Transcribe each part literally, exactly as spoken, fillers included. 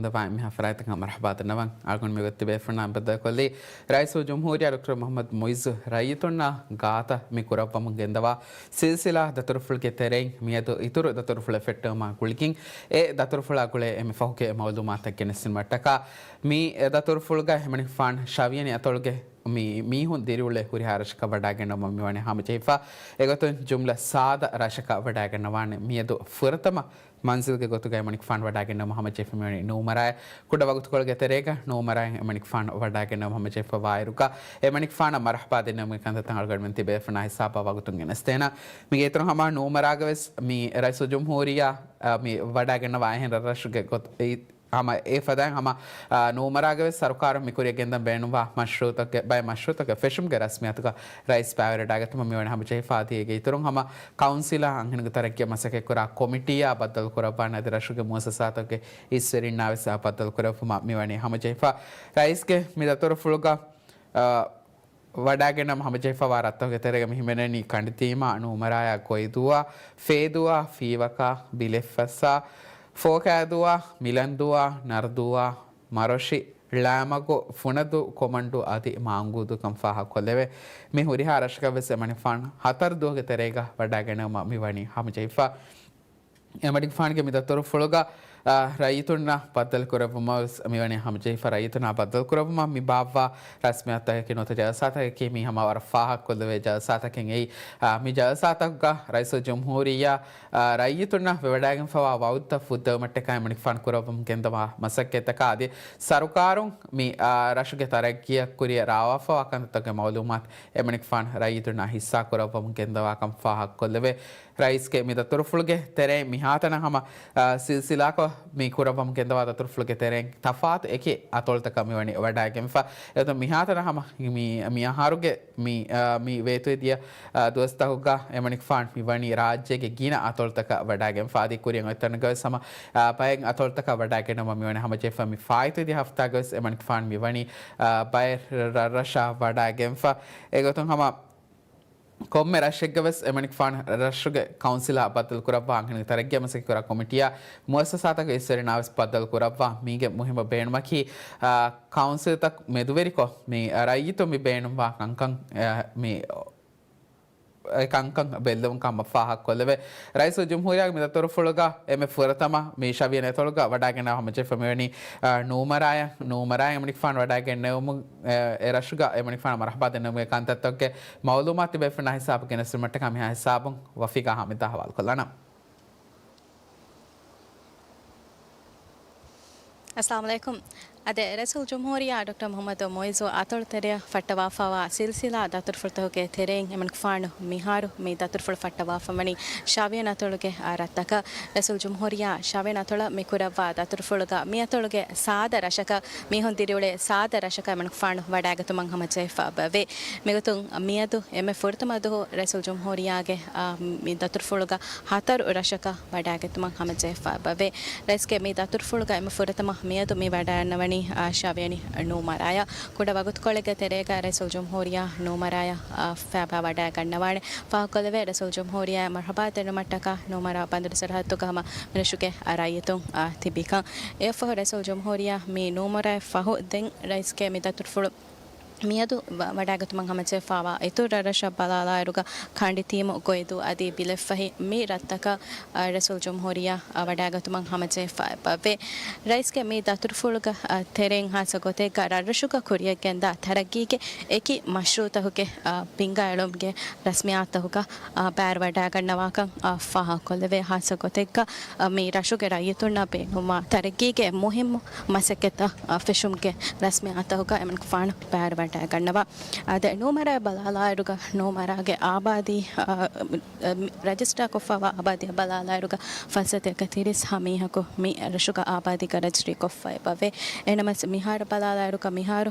ދަވާ އެންމެހާ ފަރާތްތަކަށް މަރުޙަބާ ދަންނަވަން. އަޅުގަނޑު މި ވަގުތު ބޭފުޅުންނާ ބައްދަލުކޮށްލީ ރައީސުލްޖުމްހޫރިއްޔާ ޑޮކްޓަރ މުޙައްމަދު މުޢިއްޒު ރައްޔިތުންނާ ގާތަށް މި ކުރައްވަމުން ގެންދަވާ ސިލްސިލާ ދަތުރުފުޅުގެ ތެރެއިން މިއަދު އިތުރު ދަތުރުފުޅެއް ފެއްޓެވުމާ ގުޅިގެން، އެ ދަތުރުފުޅާ ގުޅޭ އެންމެ ފަހުގެ މަޢުލޫމާތަށް ގެނެސްދިނުމަށްޓަކާ، މި ދަތުރުފުޅުގަ އެމަނިކުފާނު ޝަވިޔަނި އަތޮޅުގެ މި މީހުން ދިރިއުޅޭ ހުރިހާ ރަށަކަށް ވަޑާގެންނެވުމަށް މިވަނީ ހަމަޖެހިފަ. އެގޮތުން ޖުމްލަ ސާދަ ރަށަކަށް ވަޑާގެންނަވާނެ. މިއަދު ފުރަތަމަ މަންޒިލްގެ ގޮތުގައި އެމަނިކުފާނު ވަޑާގެންނެވުމަށް ހަމަޖެހިފަ މިވަނީ ނޫމަރާއަށް. ކުޑަ ވަގުތުކޮޅުގެ ތެރޭގަ ނޫމަރާއަށް އެމަނިކުފާނު ވަޑާގެންނެވުމަށް ހަމަޖެހިފަވާއިރުގަ، އެމަނިކުފާނަށް މަރުޙަބާ ދެންނެވުމުގެ ކަންތައްތައް އަޅުގަނޑުމެން ތިބޭފުޅުންނާ ހިސާބަށް ވަގުތުން ގެނެސްދޭނަން. މިގޭތުރުން ހަމަ ނޫމަރާގަވެސް މި ރައީސުލްޖުމްހޫރިއްޔާ، އަ، މި ވަޑާގެންނަވާ އެހެން ރަށްރަށުގެ ގޮތް، އެ، ހަމަ އެ ފަދައިން ހަމަ، އާ، ނޫމަރާގަވެސް ސަރުކާރުން މިކުރިޔަށް ގެންދަން ބޭނުންވާ މަޝްރޫއުތަކެއް، ބައެއް މަޝްރޫއުތަކެއް ފެށުމުގެ ރަސްމިއްޔާތުގަ ރައީސް ބައިވެރިވެވަޑައިގަތުމަށް މިވަނީ ހަމަޖެހިފަ. އަދި އޭގެ އިތުރުން ހަމަ ކައުންސިލާ އަންހެނުންގެ ތަރައްގީއަށް މަސައްކަތްކުރާ ކޮމިޓީއާ ބައްދަލުކުރައްވާނެ އަދި ރަށުގެ މުއައްސަސާތަކުގެ އިސްވެރިންނާވެސް ބައްދަލުކުރެއްވުމަށް މިވަނީ ހަމަޖެހިފަ. ރައީސްގެ މި ދަތުރުފުޅުގަ، އާ، ވަޑާގެންނަވުމަށް ހަމަޖެހިފަވާ ރަށްތަކުގެ ތެރޭގަ މި ހިމެނެނީ ކަނޑިތީމާ، ނޫމަރާޔާ، ގޮއިދޫއާ، ފޭދޫއާ، ފީވަކާ، ބިލެއްފަސްއާ، ފޯކައިދޫއާ، މިލަންދޫއާ، ނަރުދޫއާ، މަރޮށި، ޅާމަގު، ފުނަދޫ، ކޮމަންޑޫ އަދި މާންގޫދޫކަން ފާހަގަކޮށްލެވޭ. މި ހުރިހާ ރަށަކަށްވެސް އެމަނިކުފާނު ހަތަރު ދުވަހުގެ ތެރޭގަ ވަޑާގެންނެވުމަށް މިވަނީ ހަމަޖެހިފަ. އެމަނިކުފާނުގެ މި ދަތުރުފުޅުގަ، އާ، ރައްޔިތުންނަށް ބައްދަލުކުރެއްވުމަށް ވެސް މިވަނީ ހަމަޖެހިފަ. ރައްޔިތުންނާ ބައްދަލުކުރެއްވުމަށް މި ބާއްވާ ރަސްމިއްޔާތަކަކީ ނުވަތަ ޖަލްސާތަކަކީ މީ ހަމަ ވަރަށް ފާހަގަކޮށްލެވޭ ޖަލްސާތަކެއް އެއީ. އާ، މި ޖަލްސާތަކުގަ ރައީސުލްޖުމްހޫރިއްޔާ، އާ، ރައްޔިތުންނަށް ވެވަޑައިގެންފަވާ ވަޢުދުތައް ފުއްދެވުމަށްޓަކާ އެމަނިކުފާނު ކުރައްވަމުން ގެންދަވާ މަސައްކަތްތަކާ އަދި ސަރުކާރުން މި، އާ، ރަށުގެ ތަރައްގީއަށް ކުރިއަށް ރާވާފަވާ ކަންތައްތަކުގެ މަޢުލޫމާތު އެމަނިކުފާނު ރައްޔިތުންނާ ހިއްސާ ކުރައްވަމުން ގެންދަވާކަން ފާހަގަކޮށްލެވޭ. ރައީސްގެ މި ދަތުރުފުޅުގެ ތެރެއިން މިހާތަނަށް ހަމަ، އާ، ސިލްސިލާކޮށް މި ކުރައްވަމުން ގެންދަވާ ދަތުރުފުޅުގެ ތެރެއިން ތަފާތު އެކި އަތޮޅުތަކަށް މިވަނީ ވަޑާގެންފަ. އެއޮތުން މިހާތަނަށް ހަމަ މި، މި އަހަރުގެ މި، އާ، މި ވޭތުވެދިޔަ، އާ، ދުވަސްތަކުގަ އެމަނިކުފާނު މިވަނީ ރާއްޖޭގެ ގިނަ އަތޮޅުތަކަށް ވަޑާގެންފަ. އަދި ކުރިއަށް އޮތްތަނުގަވެސް ހަމަ، އާ، ބައެއް އަތޮޅުތަކަށް ވަޑާގެންނަވަން މިވަނީ ހަމަޖެހިފަ. މި ފާއިތުވެދިޔަ ހަފްތާގަވެސް އެމަނިކުފާނު މިވަނީ، އާ، ބައެއް ރަށްރަށާ ވަޑާގެންފަ. އެގޮތުން ހަމަ ކޮންމެ ރަށެއްގަވެސް އެމަނިކުފާނު ރަށުގެ ކައުންސިލާ ބައްދަލުކުރައްވާ އަންހެނުންގެ ތަރައްގީއަށް މަސައްކަތްކުރާ ކޮމިޓީއާ މުއައްސަސާތަކުގެ އިސްވެރިންނާވެސް ބައްދަލުކުރައްވާ. މީގެ މުހިއްމު ބޭނުމަކީ، އާ، ކައުންސިލްތައް މެދުވެރިކޮށް މި ރައްޔިތުން މި ބޭނުންވާ ކަންކަން، އާ، މި އެ ކަންކަން ބެއްލެވުން ކަމަށް ފާހަގަކޮށްލެވޭ. ރައީސުލްޖުމްހޫރިއްޔާގެ މި ދަތުރުފުޅުގަ އެންމެ ފުރަތަމަ މި ޝަވިޔަނި އަތޮޅުގަ ވަޑާގެންނަވާ ހަމަޖެހިފަ މިވަނީ، އާ، ނޫމަރާއަށް، ނޫމަރާއަށް އެމަނިކުފާނު ވަޑާގެންނެވުމުން، އެ، އެ ރަށުގަ އެމަނިކުފާނަށް މަރުޙަބާ ދެންނެވުމުގެ ކަންތައްތަކުގެ މަޢުލޫމާތު ތިބޭފުޅުންނާ ހިސާބަށް ގެނެސްދިނުމަށްޓަކާ މިހާ ހިސާބުން ވަފީގާ ހާމިދާ ހަވާލުކޮށްލާނަން. އައްސަލާމު ޢަލައިކުމް. އާދެ، ރައީސުލްޖުމްހޫރިއްޔާ ޑޮކްޓަރ މުޙައްމަދު މުޢިއްޒު އަތޮޅު ތެރެއަށް ފައްޓަވާފަވާ ސިލްސިލާ ދަތުރުފުޅުތަކުގެ ތެރެއިން އެމަނިކުފާނު މިހާރު މި ދަތުރުފުޅު ފައްޓަވާފަވަނީ ޝަވިޔަނި އަތޮޅުގެ، އާ، ރަށްތަކަށް. ރައީސުލްޖުމްހޫރިއްޔާ ޝަވިޔަނި އަތޮޅަށް މި ކުރައްވާ ދަތުރުފުޅުގަ މި އަތޮޅުގެ ސާދަ ރަށަކަށް، މީހުން ދިރިއުޅޭ ސާދަ ރަށަކަށް އެމަނިކުފާނު ވަޑާގަތުމަށް ހަމަޖެހިފަ އެބަވޭ. މިގޮތުން މިއަދު އެންމެ ފުރަތަމަ ދުވަހު ރައީސުލްޖުމްހޫރިއްޔާގެ، އާ، މި ދަތުރުފުޅުގަ ހަތަރު ރަށަކަށް ވަޑާގަތުމަށް ހަމަޖެހިފަ އެބަވޭ. ރައީސްގެ މި ދަތުރުފުޅުގަ އެންމެ ފުރަތަމަ މިއަދު މި ވަޑައިގަންނަވަނީ، އާ، ޝަވިޔަނި ނޫމަރާއަށް. ކުޑަ ވަގުތުކޮޅެއްގެ ތެރޭގަ ރައީސުލްޖުމްހޫރިއްޔާ ނޫމަރާއަށް، އާ، ފައިބާ ވަޑައިގަންނަވާނެ. ފާހަގަކޮށްލެވޭ، ރައީސުލްޖުމްހޫރިއްޔާ މަރުޙަބާ ދެންނެވުމަށްޓަކާ ނޫމަރާ ބަނދުރު ސަރަހައްދުގަ ހަމަ މިރަށުގެ، އާ، ރައްޔިތުން، އާ، ތިބިކަން. އެއަށްފަހު ރައީސުލްޖުމްހޫރިއްޔާ މި ނޫމަރާއަށް ފަހު ދެން ރައީސްގެ މި ދަތުރުފުޅު މިއަދު ވަ-، ވަޑައިގަތުމަށް ހަމަޖެހިފައިވާ އިތުރު ރަށްރަށަށް ބަލާލާއިރުގަ ކަނޑިތީމު، ގޮއިދޫ އަދި ބިލެއްފަހި މި ރަށްތަކަށް، އަ، ރައީސުލްޖުމްހޫރިއްޔާ، އަ، ވަޑައިގަތުމަށް ހަމަޖެހިފައިވޭ. ރައީސްގެ މި ދަތުރުފުޅުގެ، އަ، ތެރެއިން ހާއްސަ ގޮތެއްގަ ރަށްރަށުގަ ކުރިއަށްގެންދާ ތަރައްގީގެ އެކި މަޝްރޫއުތަކުގެ، އަ، ބިންގާ އެޅުމުގެ ރަސްމިއްޔާތުތަކުގަ، އަ، ބައިވެރިވަޑައިގަންނަވާކަން، އަ، ފާހަގަކޮށްލެވޭ. ހާއްސަ ގޮތެއްގަ، އަ، މި ރަށުގެ ރައްޔިތުންނަށް ބޭނުންވާ ތަރައްގީގެ މުހިއްމު މަސައްކަތްތައް، އަ، ފެށުމުގެ ރަސްމިއްޔާތުތަކުގަ އެމަނިކުފާނު ބައިވެރިވަޑައިގަންނަވާ. އާދެ، ނޫމަރާއަށް ބަލާލާއިރުގަ ނޫމަރާގެ އާބާދީ، އަ، އަ، ރަޖިސްޓާކޮށްފައިވާ އާބާދީއަށް ބަލާލާއިރުގަ ފަންސަތޭކަ ތިރީސް ހަ މީހަކު މި ރަށުގަ އާބާދީގަ ރަޖިސްޓްރީކޮށްފައި އެބަވޭ. އެހެނަމަސް މިހާރު ބަލާލާއިރުގަ މިހާރު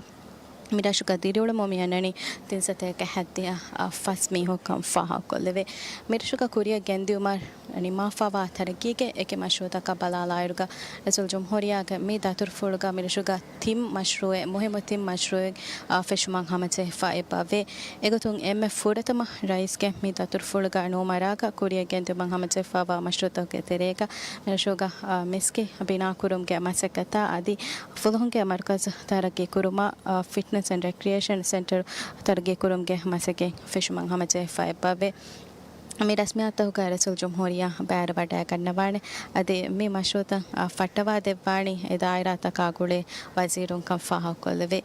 މިރަށުގަ ދިރިއުޅުމުން މިއަންނަނީ ތިން ސަތޭކަ ހަތްދިހަ ފަސް މީހުންކަން ފާހަގަކޮށްލެވޭ. މިރަށުގަ ކުރިއަށް ގެންދިއުމަށް ނިންމާފައިވާ ތަރައްގީގެ އެކި މަޝްރޫއުތަކަށް ބަލާލާއިރުގަ، ރައީސުލްޖުމްހޫރިއްޔާގެ މި ދަތުރުފުޅުގަ މިރަށުގަ ތިން މަޝްރޫއެއް، މުހިއްމު ތިން މަޝްރޫއެއް، އާ، ފެށުމަށް ހަމަޖެހިފަ އެބަވޭ. އެގޮތުން އެންމެ ފުރަތަމަ ރައީސްގެ މި ދަތުރުފުޅުގަ ނޫމަރާގަ ކުރިއަށް ގެންދިއުމަށް ހަމަޖެހިފައިވާ މަޝްރޫއުތަކުގެ ތެރޭގަ މިރަށުގަ، އާ، މިސްކިތް ބިނާކުރުމުގެ މަސައްކަތާ އަދި ފުލުހުންގެ މަރުކަޒު ތަރައްގީ ކުރުމަށް، އާ، ފިޓްނަސް އެންޑް ރެކްރިއޭޝަން ސެންޓަރު ތަރައްގީ ކުރުމުގެ މަސައްކަތް ފެށުމަށް ހަމަޖެހިފަ އެބަވޭ. މި ރަސްމިއްޔާތުތަކުގައި ރައީސުލްޖުމްހޫރިއްޔާ ބައިވެރިވަޑައިގަންނަވާނެ. އަދި މި މަޝްރޫއުތައް، އާ، ފައްޓަވާ ދެއްވާނީ އެ ދާއިރާތަކާ ގުޅޭ ވަޒީރުންކަން ފާހަގަކޮށްލެވޭ.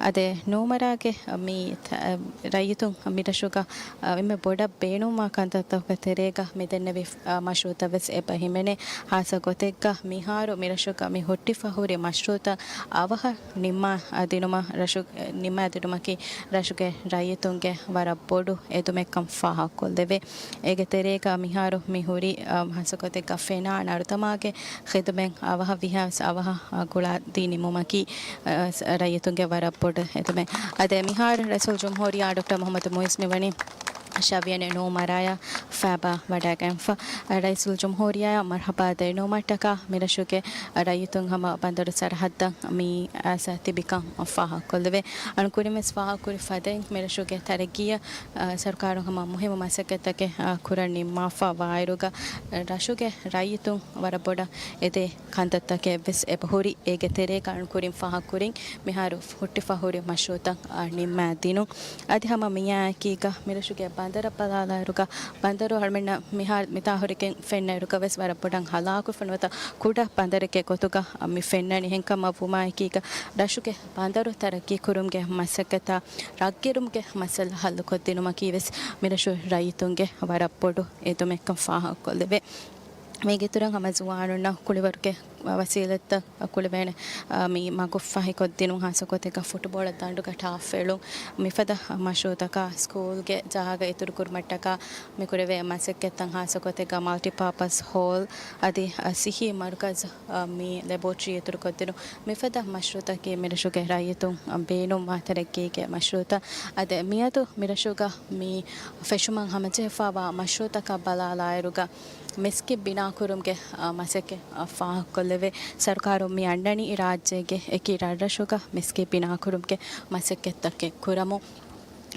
އަދި ނޫމަރާގެ މި ތަ-، ރައްޔިތުން މިރަށުގަ، އާ، އެންމެ ބޮޑަށް ބޭނުންވާ ކަންތައްތަކުގެ ތެރޭގަ މި ދެންނެވި، އާ، މަޝްރޫއުތައް ވެސް އެބަ ހިމެނޭ. ހާއްސަ ގޮތެއްގަ މިހާރު މިރަށުގަ މި ހުއްޓިފަ ހުރި މަޝްރޫއުތައް އަވަހަށް ނިންމާ، އާ، ދިނުމަށް ރަށު، ނިންމާ ދިނުމަކީ ރަށުގެ ރައްޔިތުންގެ ވަރަށް ބޮޑު އެދުމެއްކަން ފާހަގަކޮށްލެވޭ. އޭގެ ތެރޭގަ މިހާރު މި ހުރި، އަ، ހާއްސަ ގޮތެއްގަ ފެނާ ނަރުދަމާގެ ޚިދުމަތް އަވަހަށް ވިހާވެސް އަވަހަށް، އަ، ގުޅާ ދީ ނިމުމަކީ، އަ، ސް-، ރައްޔިތުންގެ ވަރަށް ބޮޑު އެދުމެއް. އަދި މިހާރު ރައީސުލްޖުމްހޫރިއްޔާ ޑޮކްޓަރ މުޙައްމަދު މުޢިއްޒު މިވަނީ ށަވިޔަނި ނޫމަރާޔަށް ފައިބާ ވަޑައިގެންފަ. ރައީސުލްޖުމްހޫރިއްޔާއަށް މަރްޙަބާ ދެންނެވުމަށްޓަކާ މިރަށުގެ ރައްޔިތުން ހަމަ ބަނދަރު ސަރަހައްދަށް މި އައިސް ތިބިކަން ފާހަގަކޮށްލެވޭ. އަޅުން ކުރިންވެސް ފާހަގަކުރި ފަދައިން މިރަށުގެ ތަރައްގީއަށް، އަ، ސަރުކާރުން ހަމަ މުހިއްމު މަސައްކަތްތަކެއް، އަ، ކުރަން ނިންމާފަ ވާއިރުގަ، ރަށުގެ ރައްޔިތުން ވަރަށް ބޮޑަށް އެދޭ ކަންތައްތަކެއް ވެސް އެބަހުރި. އޭގެ ތެރޭގަ އަޅުން ކުރިން ފާހަގަކުރިން މިހާރު ހުއްޓިފަ ހުރި މަޝްރޫއުތައް، އަ، ނިންމާ ދިނުން. އަދި ހަމަ މިއާއެކީގަ މިރަށުގެ ބަނދަރަށް ބަލާލާއިރުގަ، ބަނދަރު އަޅުމެންނަށް މިހާރު މިތާ ހުރެގެން ފެންނައިރުގަ ވެސް ވަރަށް ބޮޑަށް ހަލާކުފަ ނުވަތަ ކުޑަ ބަނދަރެއްގެ ގޮތުގަ މި ފެންނަނީ. ހެންކަމަށް ވުމާއެކީގަ ރަށުގެ ބަނދަރު ތަރައްގީ ކުރުމުގެ މަސައްކަތާ ރަށްގެރުމުގެ މައްސަލަ ހައްލުކޮށްދިނުމަކީ ވެސް މިރަށު ރައްޔިތުންގެ ވަރަށް ބޮޑު އެދުމެއްކަން ފާހަގަކޮށްލެވޭ. މީގެ އިތުރަށް ހަމަ ޒުވާނުންނަށް ކުޅިވަރުގެ ވަސީލަތްތައް ކުޅެވޭނެ، އާ، މި މަގު ފަހިކޮށްދިނުން، ހާއްސަ ގޮތެއްގަ ފުޓުބޯޅަ ދަނޑުގަ ޓާފް އެޅުން، މިފަދަ މަޝްރޫއުތަކާ ސްކޫލްގެ ޖާގަ އިތުރުކުރުމަށްޓަކާ މިކުރެވޭ މަސައްކަތްތައް، ހާއްސަ ގޮތެއްގަ މަލްޓިޕާޕަސް ހޯލް އަދި، އާ، ސިހީ މަރުކަޒު، އާ، މި ލެބޯޓްރީ އިތުރުކޮށްދިނުން، މިފަދަ މަޝްރޫއުތަކީ މިރަށުގެ ރައްޔިތުން، އާ، ބޭނުންވާ ތަރައްގީގެ މަޝްރޫއުތައް. އަދި މިއަދު މިރަށުގަ މި ފެށުމަށް ހަމަޖެހިފައިވާ މަޝްރޫއުތަކަށް ބަލާލާއިރުގަ، މިސްކިތް ބިނާކުރުމުގެ، އާ، މަސައްކަތް، އާ، ފާހަގަކޮށްލެވޭ. ސަރުކާރުން މި އަންނަނީ ރާއްޖޭގެ އެކި ރަށްރަށުގަ މިސްކިތް ބިނާކުރުމުގެ މަސައްކަތްތަކެއް ކުރަމުން.